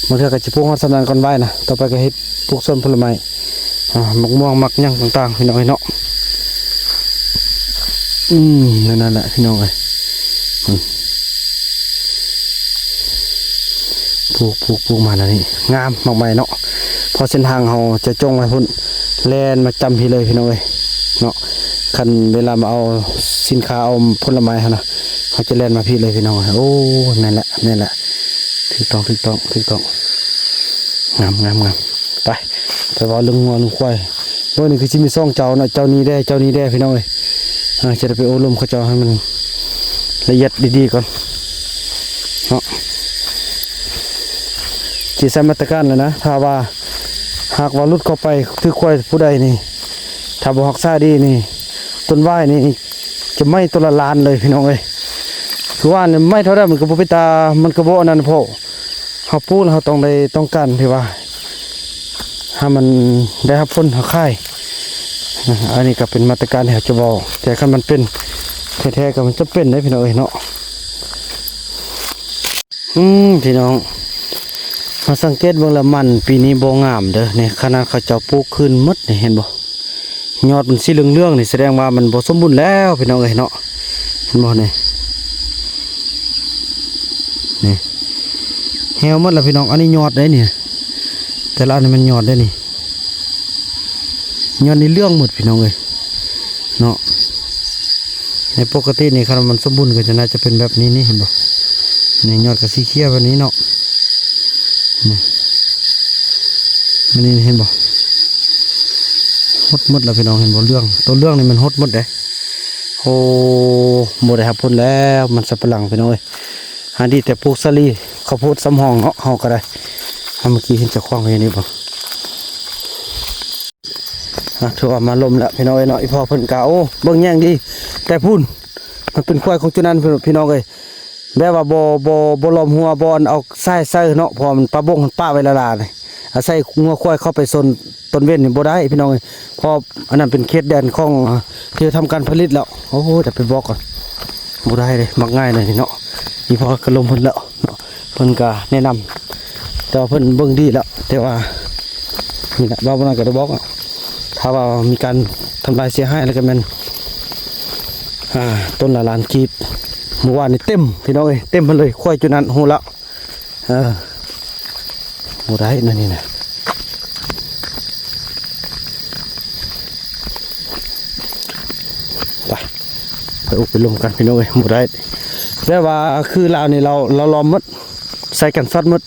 ບາງເທື່ອກໍຊິປູກຮອດສ່ຳນັ້ນກ່ອນຫວ້າຍນະ ຕໍ່ໄປກໍເຮັດ ປູກສວນຜົນລະໄມ້ ອ່າ ໝາກມ່ວງ ໝາກຫຍັງຕ່າງໆ ພີ່ນ້ອງເອີຍເນາະ. ອືມ ນັ້ນແຫຼະພີ່ນ້ອງເອີຍ ອືມ ປູກ ປູກ ປູກມາແນວນີ້ ງາມໝາກໄມ້ເນາະ. ເພາະເສັ້ນທາງເຮົາຈະຈົ່ງໄວ້ພຸ້ນ ແລ່ນມາຈຳພີ້ເລີຍພີ່ນ້ອງເອີຍເນາະ. ຄັນເວລາມາເອົາສິນຄ້າ ເອົາຜົນລະໄມ້ຫັ້ນນະ ເຮົາຈະແລ່ນມາພີ້ເລີຍພີ່ນ້ອງເອີຍ. ໂອ້ ແມ່ນແຫຼະ ແມ່ນແຫຼະ ຖືກຕ້ອງ ຖືກຕ້ອງ ຖືກຕ້ອງ ງາມ ງາມ ງາມ. ໄປ ໄປເວົ້າເລື່ອງງົວເລື່ອງຄວາຍ. ໂອ້ຍ ນີ້ຄືຊິມີສອງເຈົ້າເນາະ ເຈົ້ານີ້ແດ່ ເຈົ້ານີ້ແດ່ ພີ່ນ້ອງເອີຍ. ເຮົາຈະໄດ້ໄປໂອ້ລົມເຂົາເຈົ້າໃຫ້ມັນລະອຽດດີໆກ່ອນເນາະ. ຊິໃຊ້ມາດຕະການແລ້ວນະ ຖ້າວ່າ ຫາກວ່າຫຼຸດເຂົ້າໄປຖືກຄວາຍຜູ້ໃດນີ້ ຖ້າບໍ່ຮັກສາດີນີ້ ຕົ້ນຫວ້າຍນີ້ຈະໄໝ້ຕົ້ນລະລ້ານເລີຍພີ່ນ້ອງເອີຍ. ຄືວ່ານີ້ໄໝ້ເທົ່າໃດມັນກໍບໍ່ເປັນຕາ ມັນກໍບໍ່ອັນນັ້ນ ເພາະເຮົາປູກແລ້ວເຮົາຕ້ອງໄດ້ ຕ້ອງການທີ່ວ່າໃຫ້ມັນໄດ້ຮັບຜົນເຮົາຂາຍ. ອາ ອັນນີ້ກໍເປັນມາດຕະການທີ່ເຮົາຈະເວົ້າ ແຕ່ຄັນມັນເປັນແທ້ໆກໍມັນຈຳເປັນເດ້ພີ່ນ້ອງເອີຍເນາະ. ອືມ ພີ່ນ້ອງ ມາສັງເກດເບິ່ງລະ ມັນປີນີ້ບໍ່ງາມເດີ. ນີ້ຂະໜາດເຂົາເຈົ້າປູກຄືນໝົດນີ້ ເຫັນບໍ່? ຍອດມັນສີເຫຼືອງໆນີ້ ສະແດງວ່າມັນບໍ່ສົມບູນແລ້ວພີ່ນ້ອງເອີຍເນາະ. ເຫັນບໍ່ນີ້? ນີ້ ແຫ້ວໝົດລະພີ່ນ້ອງ. ອັນນີ້ຍອດເດ້ນີ້ ແຕ່ລະອັນນີ້ແມ່ນຍອດເດ້ນີ້. ຍອດນີ້ເຫຼືອງໝົດພີ່ນ້ອງເອີຍເນາະ. ໃນປົກກະຕິນີ້ ຄັນມັນສົມບູນກໍຈະ ໜ້າຈະເປັນແບບນີ້ນີ້ ເຫັນບໍ່? ນີ້ຍອດກໍສີຂຽວແບບນີ້ເນາະ. ນີ້ ແບບນີ້ເຫັນບໍ່? ຫົດໝົດລະພີ່ນ້ອງ ເຫັນບໍ່? ເຫຼືອງ ໂຕເຫຼືອງນີ້ມັນຫົດໝົດເດ້. ໂອ້ ບໍ່ໄດ້ຮັບຜົນແລ້ວ ມັນສຳປະຫຼັງພີ່ນ້ອງເອີຍ. ຫາດີແຕ່ປູກສາລີ ເຂົ້າໂພດສຳຮອງເນາະ ເຮົາກໍໄດ້. ເອົາ ເມື່ອກີ້ເຫັນເຈົ້າຂອງເຮັດນີ້ບໍ່? ອ່ະ ຖືວ່າມາລົມແລ້ວພີ່ນ້ອງເອີຍເນາະ. ອີ່ພໍ່ເພິ່ນກະ ໂອ້ ເບິ່ງແຍງດີ ແຕ່ພຸ້ນ ມັນເປັນຄວາຍຂອງຈຸນັ້ນ ພີ່ນ້ອງເອີຍ. ແບບວ່າບໍ່ ບໍ່ ບໍ່ລ້ອມຮົ້ວ ບໍ່ອັນເອົາສາຍໃສ່ເນາະ ເພາະວ່າມັນປາບົກ ມັນປະໄວ້ລະລານ ອາໄສງົວຄວາຍເຂົ້າໄປຊົນ ຕອນເວັນນີ້ບໍ່ໄດ້ພີ່ນ້ອງເອີຍ ເພາະອັນນັ້ນເປັນເຂດແດນຂອງ ເອີ ທີ່ທຳການຜະລິດແລ້ວ. ໂອ້ ຈະໄປບອກກ່ອນ ບໍ່ໄດ້ເດ້ ມັກງ່າຍແນວນີ້ເນາະ. ອີ່ພໍ່ກໍລົມເພິ່ນແລ້ວເນາະ ເພິ່ນກໍແນະນຳ ແຕ່ວ່າເພິ່ນເບິ່ງດີແລ້ວ ແຕ່ວ່ານີ້ແຫຼະ ເວົ້າບໍ່ນັ້ນກໍໄດ້ບອກ ຖ້າວ່າມີການທຳລາຍເສຍຫາຍແລ້ວກໍແມ່ນ ອ່າ ຕົ້ນລະລ້ານກີບ. ມື້ວານນີ້ເຕັມພີ່ນ້ອງເອີຍ ເຕັມໝົດເລີຍ ຄວາຍຈຸນັ້ນ ຮູ້ແລ້ວ. ເອີ ບໍ່ໄດ້ນະນີ້ນະ ໄປ ໄປອົບໄປລົມກັນພີ່ນ້ອງເອີຍ. ບໍ່ໄດ້ ແບບວ່າຄືລາວນີ້ ລາວ ລາວລ້ອມໝົດ ໃສ່ກັນຊອດໝົດ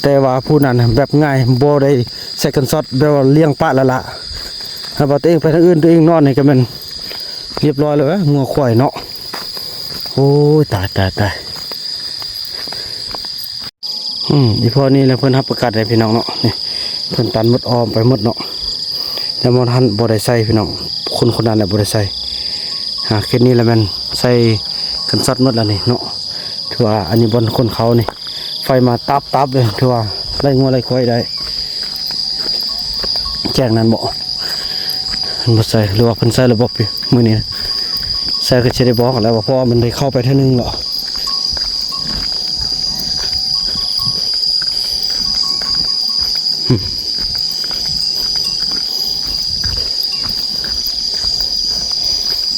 ແຕ່ວ່າຜູ້ນັ້ນແບບງ່າຍ ບໍ່ໄດ້ໃສ່ກັນຊອດ ແບບວ່າລ້ຽງປະລະລະ ແລ້ວວ່າຕົວເອງໄປທາງອື່ນ ຕົວເອງນອນນີ້ກໍແມ່ນຮຽບຮ້ອຍແລ້ວ ງົວຄວາຍເນາະ. ໂອ້ຍ ຕາຍ ຕາຍ ຕາຍ. ອືມ ອີ່ພໍ່ນີ້ແຫຼະເພິ່ນຮັບປະກັນໃຫ້ພີ່ນ້ອງເນາະ ນີ້ ເພິ່ນຕັນໝົດ ອ້ອມໄປໝົດເນາະ ແຕ່ບໍ່ທັນ ບໍ່ໄດ້ໃສ່ພີ່ນ້ອງ ຄົນ ຄົນນັ້ນແຫຼະບໍ່ໄດ້ໃສ່. ອ່າ ເຂດນີ້ລະແມ່ນໃສ່ກັນຊອດໝົດລະນີ້ເນາະ ຖືວ່າອັນນີ້ບ່ອນຄົນເຂົານີ້ ໄຟມາຕັບໆເລີຍ ຖືວ່າໄລ່ງົວໄລ່ຄວາຍໄດ້. ແຈ້ງນັ້ນບໍ່? ເພິ່ນບໍ່ໃສ່ ຫຼືວ່າເພິ່ນໃສ່ລະບອກ ມື້ນີ້ໃສ່ກໍຊິໄດ້ບອກແລ້ວວ່າ ເພາະວ່າມັນໄດ້ເຂົ້າໄປເທື່ອໜຶ່ງແລ້ວ.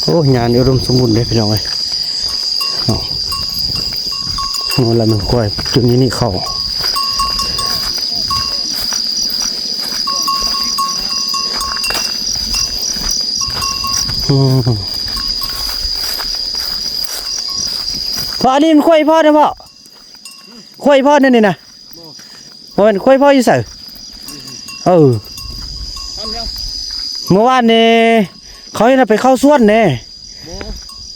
ໂອ້ ຫຍ້ານີ້ອຸດົມສົມບູນເດ້ພີ່ນ້ອງເອີຍເນາະ. ໂອ້ ລະມັນຄວາຍຈຸດນີ້ນີ້ເຂົ້າ ອືມ ພໍ່ ອັນນີ້ມັນຄວາຍພໍ່ນະພໍ່? ຄວາຍພໍ່ນັ້ນນີ້ນະ ບໍ່ແມ່ນຄວາຍພໍ່ຢູ່ໃສ? ເອີ ເມື່ອວານນີ້ເຂົາເຫັນວ່າໄປເຂົ້າສວນແດ່. ບໍ່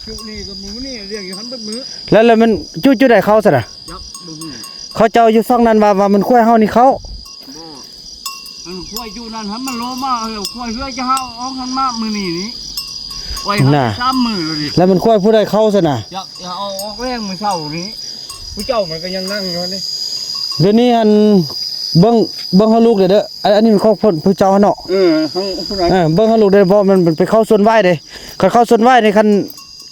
ຈຸນີ້ກໍມື້ນີ້ລ້ຽງຢູ່ຫັ້ນເບິດມື້. ແລ້ວ ແລ້ວມັນຈຸ ຈຸໃດເຂົ້າຊັ້ນນະ? ຈັກບໍ່ຮູ້. ເຂົາເຈົ້າຢູ່ຝັ່ງນັ້ນວ່າ ວ່າມັນຄວາຍເຮົານີ້ເຂົ້າ. ບໍ່ ອັນຄວາຍຢູ່ນັ້ນຫັ້ນມັນໂລມາ ເອີ ຄວາຍເຮືອຈະເຮົາອອກຫັ້ນມາມື້ນີ້ນີ້ ໄວ້ໃຫ້ສາມມື້ແລ້ວນີ້. ແລ້ວມັນຄວາຍຜູ້ໃດເຂົ້າຊັ້ນນະ? ຈັກ ເອົາອອກແລ້ວມື້ເຊົ້ານີ້ ຜູ້ເຈົ້າມັນກໍຍັງນັ່ງຢູ່ຫັ້ນເດ້. ດຽວນີ້ອັນ ເບິ່ງ ເບິ່ງເຮົາລູກເດີ ເດີ ອັນ ອັນນີ້ມັນຂອງເພິ່ນ ຜູ້ເຈົ້າຫັ້ນເນາະ. ເອີ ເບິ່ງເຮົາລູກເດີ ເພາະມັນ ມັນໄປເຂົ້າສວນຫວ້າຍເດ້. ຄັນເຂົ້າສວນຫວ້າຍນີ້ ຄັນ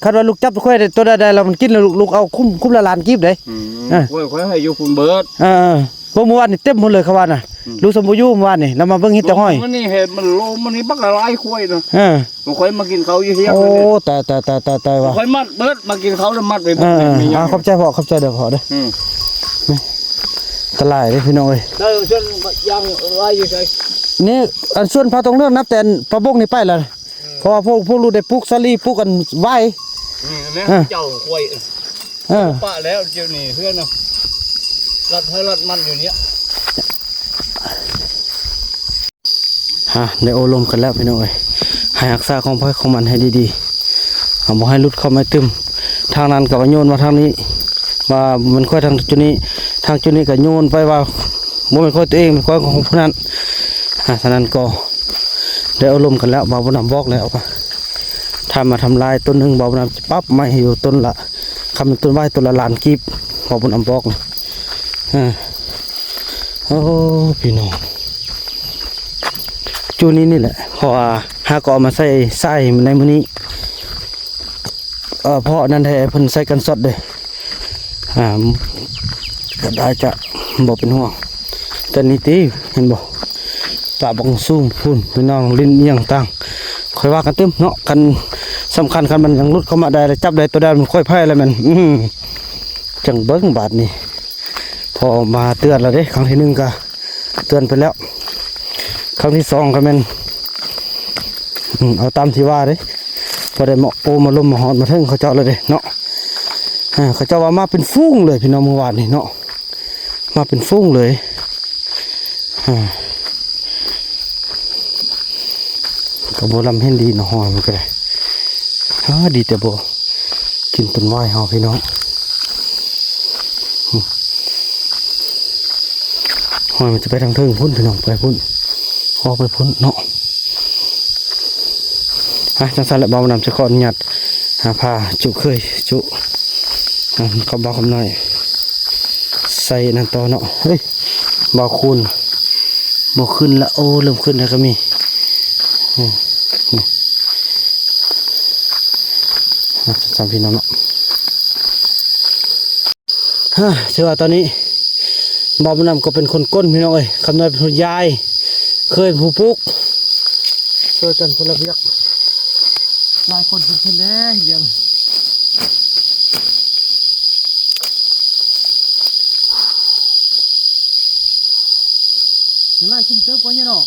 ຄັນວ່າລູກຈັບຄວາຍໂຕໃດໄດ້ແລ້ວ ມັນກິນແລ້ວ ລູກ ລູກເອົາຄຸ້ມ ຄຸ້ມລະລ້ານກີບເດ້. ອືມ ເອີ ຂ້ອຍ ຂ້ອຍໃຫ້ຢູ່ພຸ້ນເບິດ. ເອີ ເອີ ເພາະມື້ວານນີ້ເຕັມໝົດເລີຍ ເຂົາວ່ານະ. ອືມ ລູກສຳບໍ່ຢູ່ມື້ວານນີ້ ລະມາເບິ່ງເຫັນແຕ່ຫ້ອຍ. ມັນນີ້ເຫັນມັນໂລມ ມັນນີ້ບັກຫຼາຍຄວາຍນະ. ເອີ ຂ້ອຍມາກິນເຂົ້າຢູ່ເຮືອນ. ໂອ້ ຕາຍ ຕາຍ ຕາຍ ຕາຍ ຕາຍວ່າ ຂ້ອຍມັດເບິດ ມາກິນເຂົ້າແລ້ວມັດໄປເບິດ. ເອີ ເອີ ແມ່ນຫຍັງ? ອ່າ ຂອບໃຈພໍ່ ຂອບໃຈເດີພໍ່ເດີ. ອືມ ນີ້ ອັນຕະລາຍເດ້ພີ່ນ້ອງເອີຍ. ເອີ ເຊິ່ງຢ່າງຫຼາຍຢູ່ໃສ? ນີ້ ອັນສວນພາຕົງເລື່ອງ ນັບແຕ່ປາບົກນີ້ໄປລະ. ເອີ ເພາະວ່າພວກ ພວກລູກໄດ້ປູກສາລີ ປູກອັນຫວ້າຍ. ອືມ ແມ່ນ ເອີ ເຈົ້າຄວາຍ. ເອີ ປະແລ້ວ ດຽວນີ້ເຮືອນນະ ລັດໃຫ້ລັດມັນຢູ່ນີ້. ຮະ ໄດ້ໂອ້ລົມກັນແລ້ວພີ່ນ້ອງເອີຍ ໃຫ້ຮັກສາຂອງໃຜຂອງມັນໃຫ້ດີໆ ເອົາ ບໍ່ໃຫ້ຫຼຸດເຂົ້າມາຕື່ມ. ທາງນັ້ນກໍວ່າໂຍນມາທາງນີ້ ວ່າມັນຄວາຍທາງຈຸດນີ້ ທາງຈຸດນີ້ກໍໂຍນໄປວ່າບໍ່ແມ່ນຄວາຍຕົວເອງ ແມ່ນຄວາຍຂອງຜູ້ນັ້ນ. ອ່າ ສະນັ້ນກໍໄດ້ໂອ້ລົມກັນແລ້ວ ບ່າວບຸນນຳບອກແລ້ວວ່າ ຖ້າມາທຳລາຍຕົ້ນໜຶ່ງ ບ່າວບຸນນຳຈະປັບໃໝ່ຢູ່ຕົ້ນລະ ຄັນແມ່ນຕົ້ນໄມ້ຕົ້ນລະລ້ານກີບ ບ່າວບຸນນຳບອກນະ. ເອີ ໂອ້ ພີ່ນ້ອງ ຈຸນີ້ນີ້ແຫຼະ ເພາະວ່າຫາກໍເອົາມາໃສ່ສາຍໃນມື້ນີ້ ເອີ ເພາະນັ້ນແທ້ ເພິ່ນໃສ່ກັນຊັອດເດ້ ອ່າ ກໍອາດຈະບໍ່ເປັນຫ່ວງ ແຕ່ນີ້ຕິ ເຫັນບໍ່ ປາບັກສູງພຸ້ນ ພີ່ນ້ອງ ຫຼິ້ນອີ່ຫຍັງຕ່າງ ຄ່ອຍວ່າກັນຕື່ມເນາະ. ຄັນສຳຄັນ ຄັນມັນຍັງຫຼຸດເຂົ້າມາໄດ້ ແລ້ວຈັບໄດ້ຕົວໃດ ມັນຄ່ອຍໄພແລ້ວແມ່ນ ອື ຈັ່ງເບິ່ງບາດນີ້ ພໍມາເຕືອນແລ້ວເດ້ ຄັ້ງທີໜຶ່ງກໍ ເຕືອນໄປແລ້ວ ຄັ້ງທີສອງກໍແມ່ນ ອືມ ເອົາຕາມທີ່ວ່າເດ້ ພໍໄດ້ມາໂອ້ມາລົມມາຮອດມາເຖິງເຂົາເຈົ້າແລ້ວເດ້ເນາະ. ເອີ ເຂົາເຈົ້າວ່າມາເປັນຝູງເລີຍພີ່ນ້ອງ ມື້ວານນີ້ເນາະ ມາເປັນຝູງເລີຍ. ເອີ ກໍບໍ່ລຳເຫັນດີເນາະ ຮອຍມັນກໍໄດ້ ເອີ ດີແຕ່ບໍ່ ກິນຕົ້ນຫວາຍເຮົາພີ່ນ້ອງ. ຫອຍມັນຈະໄປທາງເທິງພຸ້ນພີ່ນ້ອງ ໄປພຸ້ນ ອອກໄປພຸ້ນເນາະ. ອ່ະ ຈັ່ງຊັ້ນແຫຼະ ບ່າວບຸນນຳຈະຂໍອະນຸຍາດ ຫາ ພາຈຸເຄີຍຈຸ ອ່ະ ຄຳເວົ້າຄຳນ້ອຍ ໃສ່ນັ້ນຕໍ່ເນາະ. ເຮີ້ຍ ບ່າວຄູນບໍ່ຂຶ້ນລະ ໂອ້ ເລີ່ມຂຶ້ນແລ້ວກໍມີ. ເອີ ນີ້ ອ່ະ ສາມພີ່ນ້ອງເນາະ ຮະ ຖືວ່າຕອນນີ້ບ່າວບຸນນຳກໍເປັນຄົນກົ້ນພີ່ນ້ອງເອີຍ ຄຳນ້ອຍເປັນຄົນຢາຍ ເຄີຍເປັນຜູ້ປູກ ຊ່ວຍກັນຄົນລະວຽກ ຫຼາຍຄົນເປັນເພິ່ນແດ່ເຮັດວຽກ ຍັງຫຼາຍຄຸ້ມເຕີບກວ່ານີ້ເນາະ.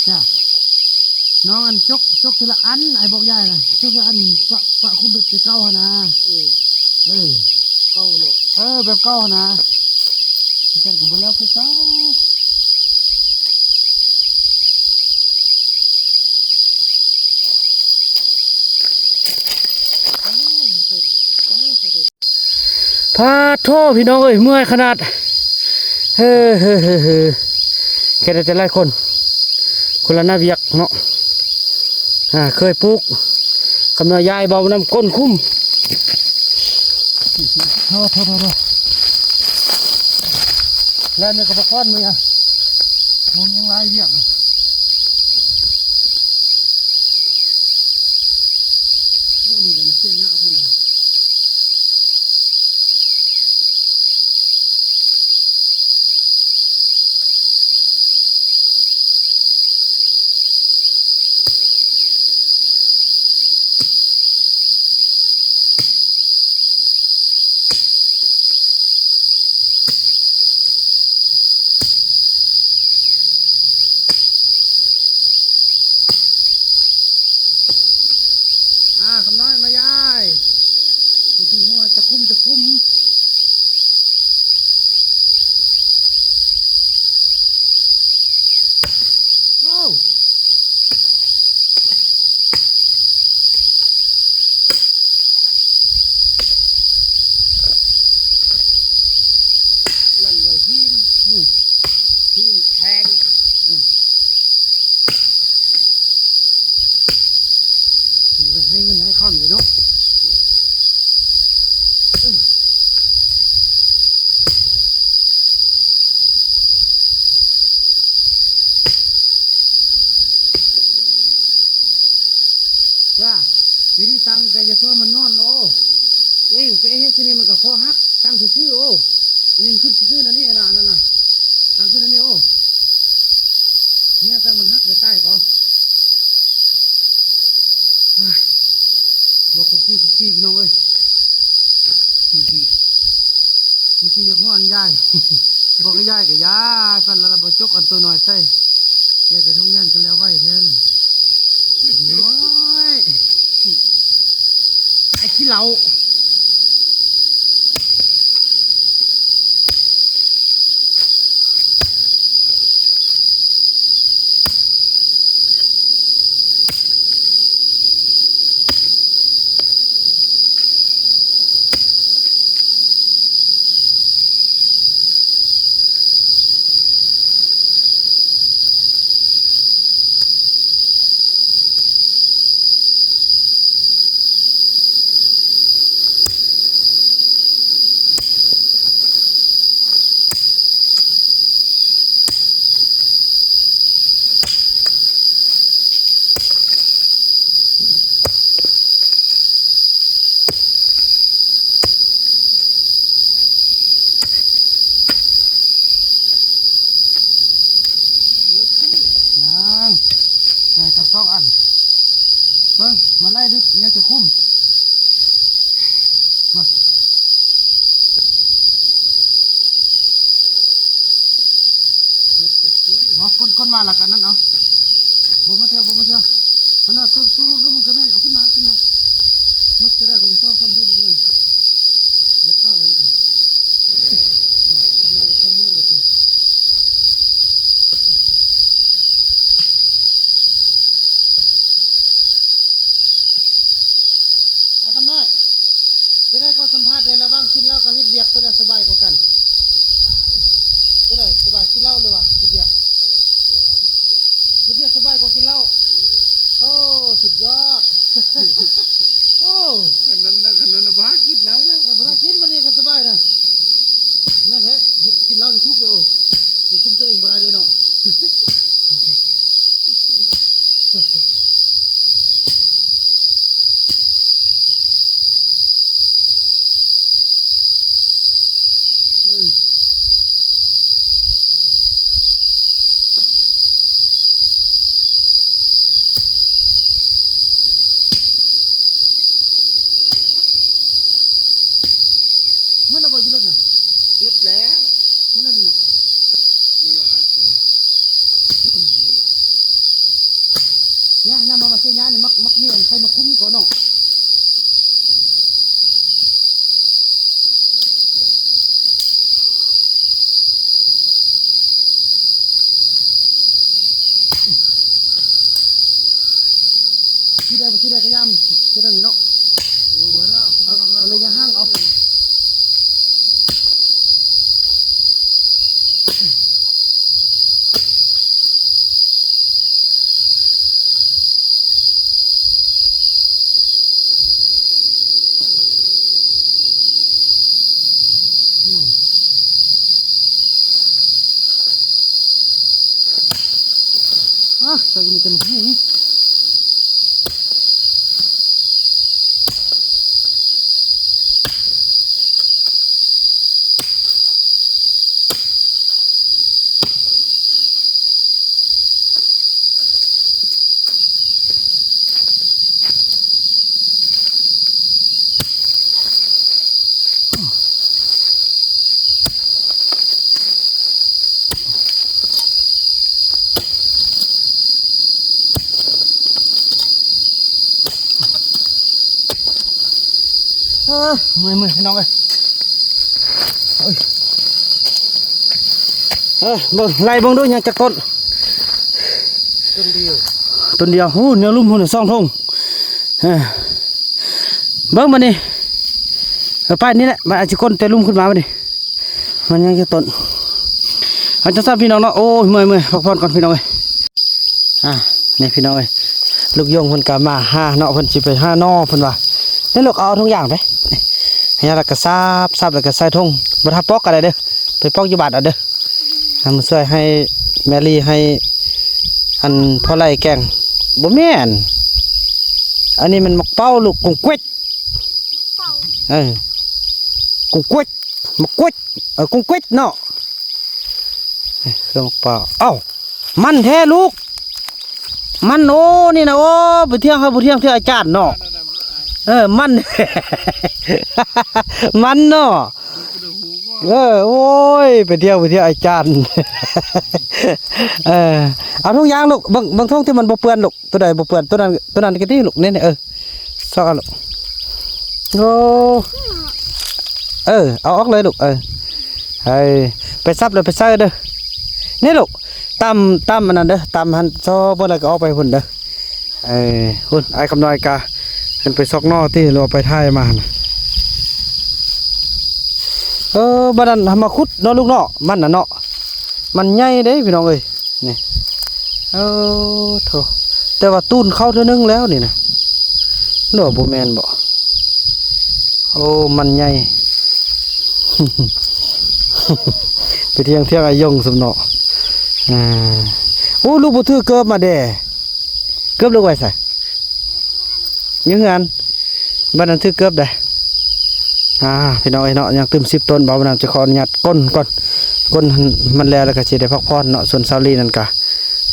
ຈ້າ ນ້ອງອັນ ຈົກ ຈົກທີລະອັນ ອ້າຍບອກຍາຍນະ ຈົກທີລະອັນ ປະ ປະຄຸມແບບແຕ່ເກົ່າຫັ້ນນະ. ເອີ ເອີ ເກົ່າເນາະ ເອີ ແບບເກົ່າຫັ້ນນະ ຈັ່ງຊັ້ນກໍບໍ່ແລ້ວຄືເກົ່າ. ພາໂທ ພີ່ນ້ອງເອີຍ ເມື່ອຍຂະໜາດ ເຮີ ເຮີ ເຮີ ເຮີ ແຄ່ໄດ້ແຕ່ຫຼາຍຄົນ ຄົນລະໜ້າວຽກເນາະ ອ່າ ເຄີຍປູກ ຄຳນ້ອຍຢາຍ ເບົານຳກົ້ນຄຸ້ມ ໂທ ໂທ ໂທ ໂທ ແລ່ນນີ້ກໍບໍ່ຄອນມື້ ມື້ຍັງຫຼາຍວຽກ ໂອ້ ນີ້ກໍມັນເສຍຍາກອອກມາແລ້ວ. ໂ ຄໍຫັກ ຕັ້ງຊື່ໆ ໂອ້ ອັນນີ້ມັນຂຶ້ນຊື່ໆ ນັ້ນນີ້ ອັນນັ້ນ ອັນນັ້ນນະ ຕັ້ງຂຶ້ນອັນນີ້ ໂອ້ ເນຍ ແຕ່ມັນຫັກໄປໃຕ້ກໍ ອ້າຍ ບໍ່ຄຸກກີ້ ຄຸກກີ້ ພີ່ນ້ອງເອີຍ ເມື່ອກີ້ຢາກຮ້ອນຢາຍ ບອກໃຫ້ຢາຍກໍຢາຍ ປັນລະລະບໍ່ຈົກອັນໂຕນ້ອຍໃສ່ ແກ່ແຕ່ທຸກຢ່າງກໍແລ້ວໄວແທ້ ນ້ອຍ ໄອ້ຂີ້ເຫຼົ້າ. ຍັງ ໃສ່ກັບສອງອັນ ເບິ່ງ ມາໄລ່ດຶກ ຍັງຈະຄຸມ ມາ ເອົາ ກົ້ນ ກົ້ນມາລະກັນນັ້ນເອົາ ບໍ່ມາເທື່ອ ບໍ່ມາເທື່ອ ມັນວ່າຕຸ້ ຕຸ້ ຕຸ້ ມັນກະແມ່ນ ເອົາຂຶ້ນມາ ຂຶ້ນມາ ໝົດກະໄດ້ ກະສອງສາມເທື່ອ ມັນກະແມ່ນ ຢາກເອົາແລ້ວນະ ທຳມາ ທຳມາ ເອົາຄຳນ້ອຍ ຈະໄດ້ກໍສຳພາດໄດ້ ລະຫວ່າງກິນເຫຼົ້າກັບເຮັດວຽກ ໂຕໃດສະບາຍກວ່າກັນ? ໂຕໃດສະບາຍ ກິນເຫຼົ້າຫຼືວ່າເຮັດວຽກ? ເຮັດວຽກສະບາຍກວ່າກິນເຫຼົ້າ. ໂອ້ ສຸດຍອດ. ໂອ້ ອັນນັ້ນນະ ອັນນັ້ນນະ ບໍ່ຫາກິນເຫຼົ້ານະ ເອີ ບໍ່ຫາກິນ ບັດນີ້ກໍສະບາຍນະ. ແມ່ນແທ້ ເຮັດ ກິນເຫຼົ້ານີ້ທຸກເດ້. ໂອ້ ມັນຄຸມຕົວເອງບໍ່ໄດ້ເດ້ເນາະ. ເອີ ໝົດແລ້ວບໍ່ຢູ່ລົດນະ? ໝົດແລ້ວ ໝົດແລ້ວເນາະ ໝົດແລ້ວ. ເອີ ນີ້ ນີ້ ມາ ມາຊື້ຫຍ້ານີ້ ມັກ ມັກມີອັນໄຂ່ນົກຂຸມກ່ອນເນາະ. ຊິໄດ້ບໍ່ຊິໄດ້ກະຢ່າ ເຮັດແນວນີ້ເນາະ. ໂອ້ຍ ບໍ່ໄດ້ ເອົາ ເອົາເລີຍ ຢ່າຫ່າງເອົາ. ອາ ໃສ່ກໍມີແຕ່ໝາກຫຸ່ງ. ເອີ ເມື່ອຍໆ ພີ່ນ້ອງເອີຍ. ເອີ ເບິ່ງ ໄລ່ເບິ່ງດູ ຍັງຈັກຕົ້ນ? ຕົ້ນດຽວ ຕົ້ນດຽວ. ໂອ້ ແນວລຸ່ມພຸ້ນ ສອງທົ່ງ. ເອີ ເບິ່ງບາດນີ້ ເອີ ໄປນີ້ແຫຼະ ບາດອາດຊິກົ້ນແຕ່ລຸ່ມຂຶ້ນມາບາດນີ້. ມັນຍັງຈະຕົ້ນ ເອົາ ຈັ່ງຊັ້ນພີ່ນ້ອງເນາະ. ໂອ້ຍ ເມື່ອຍໆ ພັກຜ່ອນກ່ອນພີ່ນ້ອງເອີຍ. ອ່າ ນີ້ພີ່ນ້ອງເອີຍ ລູກຢົງເພິ່ນກະມາຫາເນາະ ເພິ່ນຊິໄປຫາໜໍ່ເພິ່ນວ່າ. ນີ້ລູກ ເອົາຖົງຢາງໄປ ນີ້ ແລ້ວກະສາບ ສາບແລ້ວກະໃສ່ຖົງ ບໍ່ຖ້າປອກກະໄດ້ເດີ ໄປປອກຢູ່ບ້ານເອົາເດີ. ມາຊ່ວຍໃຫ້ແມ່ລີ ໃຫ້ອັນພໍ່ໄລ່ແກງ. ບໍ່ແມ່ນ ອັນນີ້ມັນໝາກເປົ້າ ລູກກົງເກວັກ. ເອີ ເ ກຸງກວດ ໝາກກວດ ເອີ ກຸງກວດເນາະ ນີ້ເຄືອໝາກພ້າວ. ເອົ້າ ມັນແທ້ລູກ ມັນ ໂອ້ ນີ້ນະ ໂອ້ ໄປທ່ຽງ ເຮົາບໍ່ທ່ຽງ ທ່ຽງອາຈານເນາະ. ເອີ ມັນ ມັນເນາະ. ເອີ ໂອ້ຍ ໄປທ່ຽງ ໄປທ່ຽງອາຈານ. ເອີ ເອົາຖົງຢາງລູກ ເບິ່ງ ເບິ່ງຖົງທີ່ມັນບໍ່ເປື້ອນລູກ. ໂຕໃດບໍ່ເປື້ອນ ໂຕນັ້ນ ໂຕນັ້ນກໍດີລູກ ນີ້ໆ ເອີ ຊອກເອົາລູກ. ໂອ້ ເອີ ເອົາອອກເລີຍລູກ. ເອີ ໃຫ້ໄປສັບແລ້ວໄປໃສ່ເດີ ນີ້ລູກ. ຕຳ ຕຳອັນນັ້ນເດີ ຕຳຫັ້ນ ຊອກເບິ່ງແລ້ວກໍອອກໄປພຸ້ນເດີ. ເອີ ພຸ້ນ ອ້າຍຄຳນ້ອຍກະເພິ່ນໄປຊອກໜໍ່ຕິ ຫຼືວ່າໄປຖ່າຍມາຫັ້ນນະ. ເອີ ບາດນັ້ນເຮົາມາຂຸດເນາະລູກເນາະ ມັນນະເນາະ ມັນໃຫຍ່ເດ້ພີ່ນ້ອງເອີຍ ນີ້. ເອີ ໂທ້ ແຕ່ວ່າຕູນເຂົ້າເທື່ອໜຶ່ງແລ້ວນີ້ນະ ຫຼືວ່າບໍ່ແມ່ນບໍ? ໂອ້ ມັນໃຫຍ່ ໄປທ່ຽງ ທ່ຽງອາຍົງຊຳເນາະ. ອ່າ ໂອ້ ລູກບໍ່ຖືເກີບມາແດ່ ເກີບລູກໄວ້ໃສ? ຢູ່ເຮືອນ ບາດນັ້ນຖືເກີບໄດ້. ອ່າ ພີ່ນ້ອງເອີຍເນາະ ຍັງຕື່ມສິບຕົ້ນ ບ່າວບຸນນຳຈະຂໍອະນຸຍາດກົ້ນກ່ອນ ກົ້ນມັນແລ້ວ ແລ້ວກໍຊິໄດ້ພັກຜ່ອນເນາະ. ສ່ວນສາວລີນັ້ນກະ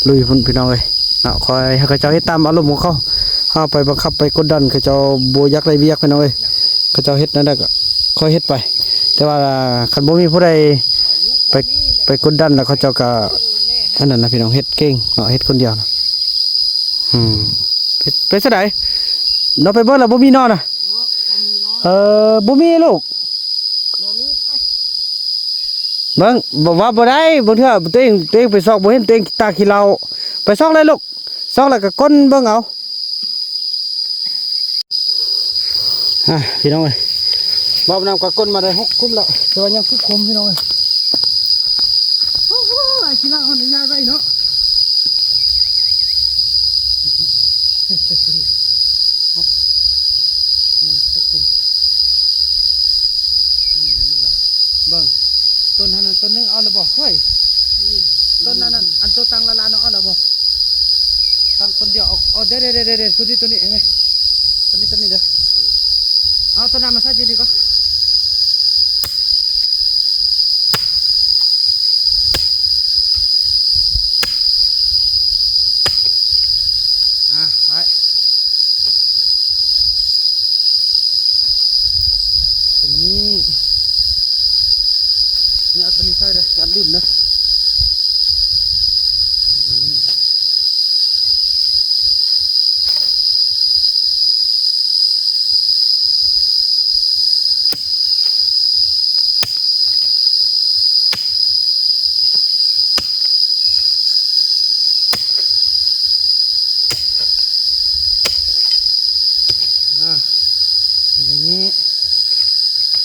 ລຸຍພຸ້ນ ພີ່ນ້ອງເອີຍເນາະ. ຄ່ອຍໃຫ້ເຂົາເຈົ້າເຮັດຕາມອາລົມຂອງເຂົາ ເຮົາໄປບັງຄັບໄປກົດດັນ ເຂົາເຈົ້າບໍ່ຢາກໄດ້ວຽກ ພີ່ນ້ອງເອີຍ. ເຂົາເຈົ້າເຮັດແນວໃດກໍຄ່ອຍເຮັດໄປ ແຕ່ວ່າຄັນບໍ່ມີຜູ້ໃດໄປ ໄປກົດດັນແລ້ວ ເຂົາເຈົ້າກໍອັນນັ້ນນະ ພີ່ນ້ອງ ເຮັດເກັ່ງເນາະ ເຮັດຄົນດຽວນະ. ອືມ ໄປ ໄປຊະໃດ? ເນາະ ໄປເບິ່ງແລ້ວບໍ່ມີເນາະນະ. ເອີ ບໍ່ມີລູກ ເບິ່ງ ບໍ່ວ່າບໍ່ໄດ້ ບາງເທື່ອຕົວເອງ ຕົວເອງໄປຊອກບໍ່ເຫັນ ຕົວເອງຕາຂີ້ເຫຼົ້າ ໄປຊອກເລີຍລູກ ຊອກແລ້ວກໍກົ້ນເບິ່ງເອົາ. ອ່າ ພີ່ນ້ອງເອີຍ ບ່າວບຸນນຳກໍກົ້ນມາໄດ້ຫົກຂຸມແລ້ວ ແຕ່ວ່າຍັງສິບຂຸມ ພີ່ນ້ອງເອີຍ. ໂອ້ໂຫ ອ້າຍຂີ້ລາວເຮົານີ້ຍ້າຍໄວເນາະ. ຍັງຈັກຄົນ ອັນນີ້ໝົດແລ້ວ ເບິ່ງ ຕົ້ນຫັ້ນ ຕົ້ນໜຶ່ງເອົາແລ້ວບໍ່? ຂ້ອຍ ຕົ້ນນັ້ນ ອັນໂຕຕັ້ງລ້າໆ ເນາະ ເອົາແລ້ວບໍ່? ຕັ້ງຕົ້ນດຽວ ເອົາ ເອົາ ເດ ເດ ໂຕນີ້ ໂຕນີ້ ເຫັນໄໝ? ໂຕນີ້ ໂຕນີ້ເດີ ເອົາໂຕນັ້ນມາໃສ່ຢູ່ນີ້ກ່ອນ. ອ່າ ໄປ ໂຕນີ້ ນີ້ ເອົາໂຕນີ້ໃສ່ເດີ ຢ່າລືມເດີ ມານີ້. ອ່າ ແບບນີ້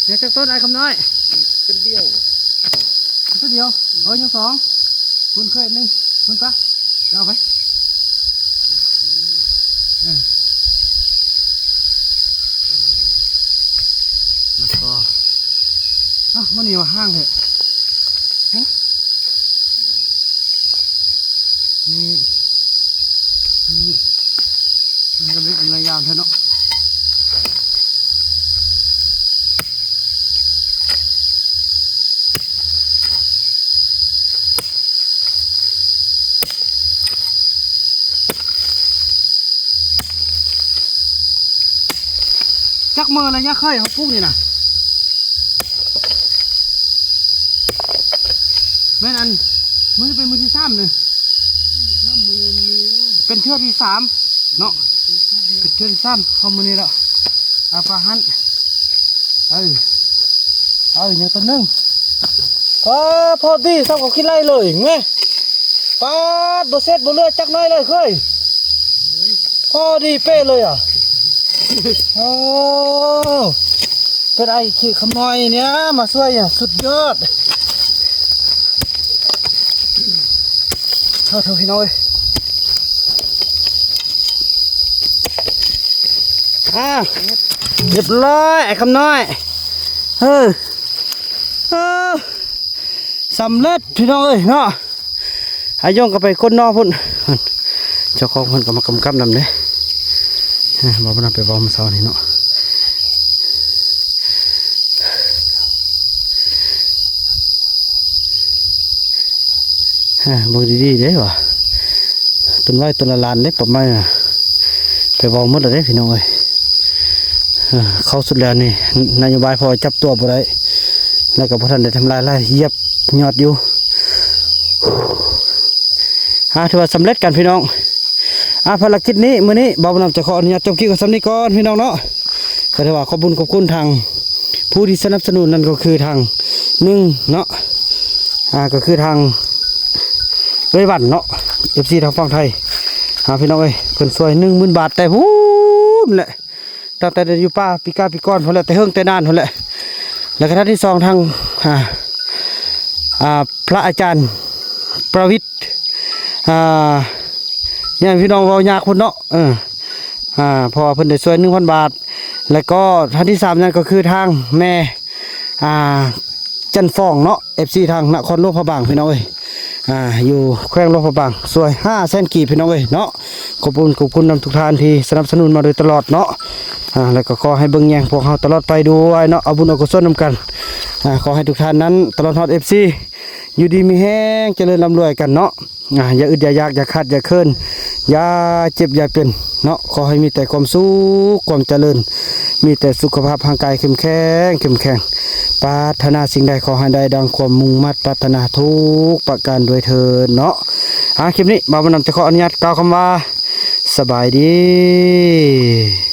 ຍັງຈັກຕົ້ນ ອ້າຍຄຳນ້ອຍ? ຕົ້ນດຽວ ຕົ້ນດຽວ ເອີ ຍັງສອງ ພຸ້ນເຄີຍໜຶ່ງ ພຸ້ນປະ ເອົາໄປ ເອີ ແລ້ວກໍ ອ້າວ ມັນນີ້ວ່າຫ່າງແທ້ ຮະ ນີ້ ນີ້ ມັນກໍເປັນລະຍະແທ້ເນາະ. ຈັກມື້ລະຍະເຄີຍເຮົາປູກນີ້ນະ? ແມ່ນ ອັນ ມື້ນີ້ເປັນມື້ທີສາມເລີຍ ເປັນເທື່ອທີສາມເນາະ ເປັນເທື່ອທີສາມຂອງມື້ນີ້ແລ້ວ. ອາ ປາຫັ້ນ ເອີ ເອີ ຍັງໂຕໜຶ່ງ ປາ ພໍດີ ສ່ຳເຂົາກິນໄລ່ເລີຍແມະ ປາດ ບໍ່ເຊັດບໍ່ເຫຼືອຈັກໜ້ອຍເລີຍເຄີຍ ພໍດີເປະເລີຍອະ. ໂອ້ ເປັນອ້າຍຂີ້ຄຳນ້ອຍນີ້ມາຊ່ວຍ ສຸດຍອດ. ໂທ້ໆ ພີ່ນ້ອງເອີຍ ອ່າ ຮຽບຮ້ອຍ ອ້າຍຄຳນ້ອຍ ເອີ ເອີ ສຳເລັດ ພີ່ນ້ອງເອີຍເນາະ. ອາຍົງກໍໄປຄົ້ນນອກພຸ້ນ ເຈົ້າຂອງເພິ່ນກໍມາກຳກັບນຳເດ້ ເວົ້ານຳ ໄປເວົ້າມື້ເຊົ້ານີ້ເນາະ. ອ່າ ເບິ່ງດີໆເດ້ວ່າ ຕົ້ນໄມ້ຕົ້ນລະລ້ານເດ້ ປະມານ ໄປເວົ້າໝົດແລ້ວເດ້ພີ່ນ້ອງເອີຍ. ເອີ ເຂົ້າສຸດແລ້ວນີ້ ນະໂຍບາຍພໍ່ຈັບຕົວບໍ່ໄດ້ ແລ້ວກໍບໍ່ທັນໄດ້ທຳລາຍຫຼາຍ ຢຽບຍອດຢູ່. ອ່າ ຖືວ່າສຳເລັດກັນພີ່ນ້ອງ. ອ່າ ພາລະກິດນີ້ ມື້ນີ້ບ່າວບຸນນຳຈະຂໍອະນຸຍາດຈົບຄລິບໄວ້ສ່ຳນີ້ກ່ອນພີ່ນ້ອງເນາະ. ກໍຖືວ່າຂອບບຸນຂອບຄຸນທາງຜູ້ທີ່ສະໜັບສະໜູນ ນັ້ນກໍຄືທາງໜຶ່ງເນາະ ອ່າ ກໍຄືທາງເອື້ອຍວັນເນາະ ເອັຟຊີທາງຝັ່ງໄທ ອ່າ ພີ່ນ້ອງເອີຍ ເພິ່ນຊ່ວຍໜຶ່ງໝື່ນບາດ ແຕ່ພຸ້ນແຫຼະ ຕັ້ງແຕ່ຢູ່ປ່າປີກາຍປີກ່ອນພຸ້ນແຫຼະ ແຕ່ເຫິງແຕ່ນານພຸ້ນແຫຼະ. ແລ້ວກໍທ່ານທີສອງ ທາງ ອ່າ ອ່າ ພະອາຈານປະວິດ ອ່າ ຍາດພີ່ນ້ອງເວົ້າຍາກພຸ້ນເນາະ ເອີ ອ່າ ເພາະວ່າເພິ່ນໄດ້ຊ່ວຍໜຶ່ງພັນບາດ. ແລ້ວກໍທ່ານທີສາມນັ້ນກໍຄືທາງແມ່ ອ່າ ຈັນຟອງເນາະ ເອັຟຊີທາງນະຄອນຫຼວງພະບາງ ພີ່ນ້ອງເອີຍ ອ່າ ຢູ່ແຂວງຫຼວງພະບາງ ຊ່ວຍຫ້າແສນກີບ ພີ່ນ້ອງເອີຍເນາະ. ຂອບຄຸນ ຂອບຄຸນນຳທຸກທ່ານທີ່ສະໜັບສະໜູນມາໂດຍຕະຫຼອດເນາະ ອ່າ ແລ້ວກໍຂໍໃຫ້ເບິ່ງແຍງພວກເຮົາຕະຫຼອດໄປດ້ວຍເນາະ ເອົາບຸນເອົາກຸສົນນຳກັນ. ອ່າ ຂໍໃຫ້ທຸກທ່ານນັ້ນ ຕະຫຼອດຮອດເອັຟຊີ ຢູ່ດີມີແຮງ ຈະເລີນລ່ຳລວຍກັນເນາະ. ອ່າ ຢ່າອຶດຢ່າຢາກ ຢ່າຂາດຢ່າເຂີນ ຢ່າເຈັບຢ່າເປັນເນາະ. ຂໍໃຫ້ມີແຕ່ຄວາມສຸກຄວາມຈະເລີນ ມີແຕ່ສຸຂະພາບຮ່າງກາຍເຂັ້ມແຂງ ເຂັ້ມແຂງ ປາດຖະໜາສິ່ງໃດຂໍໃຫ້ໄດ້ດັ່ງຄວາມມຸ່ງມາດປາດຖະໜາທຸກປະການດ້ວຍເທີ້ນເນາະ. ອ່າ ຄລິບນີ້ບ່າວບຸນນຳຈະຂໍອະນຸຍາດກ່າວຄຳວ່າ ສະບາຍດີ.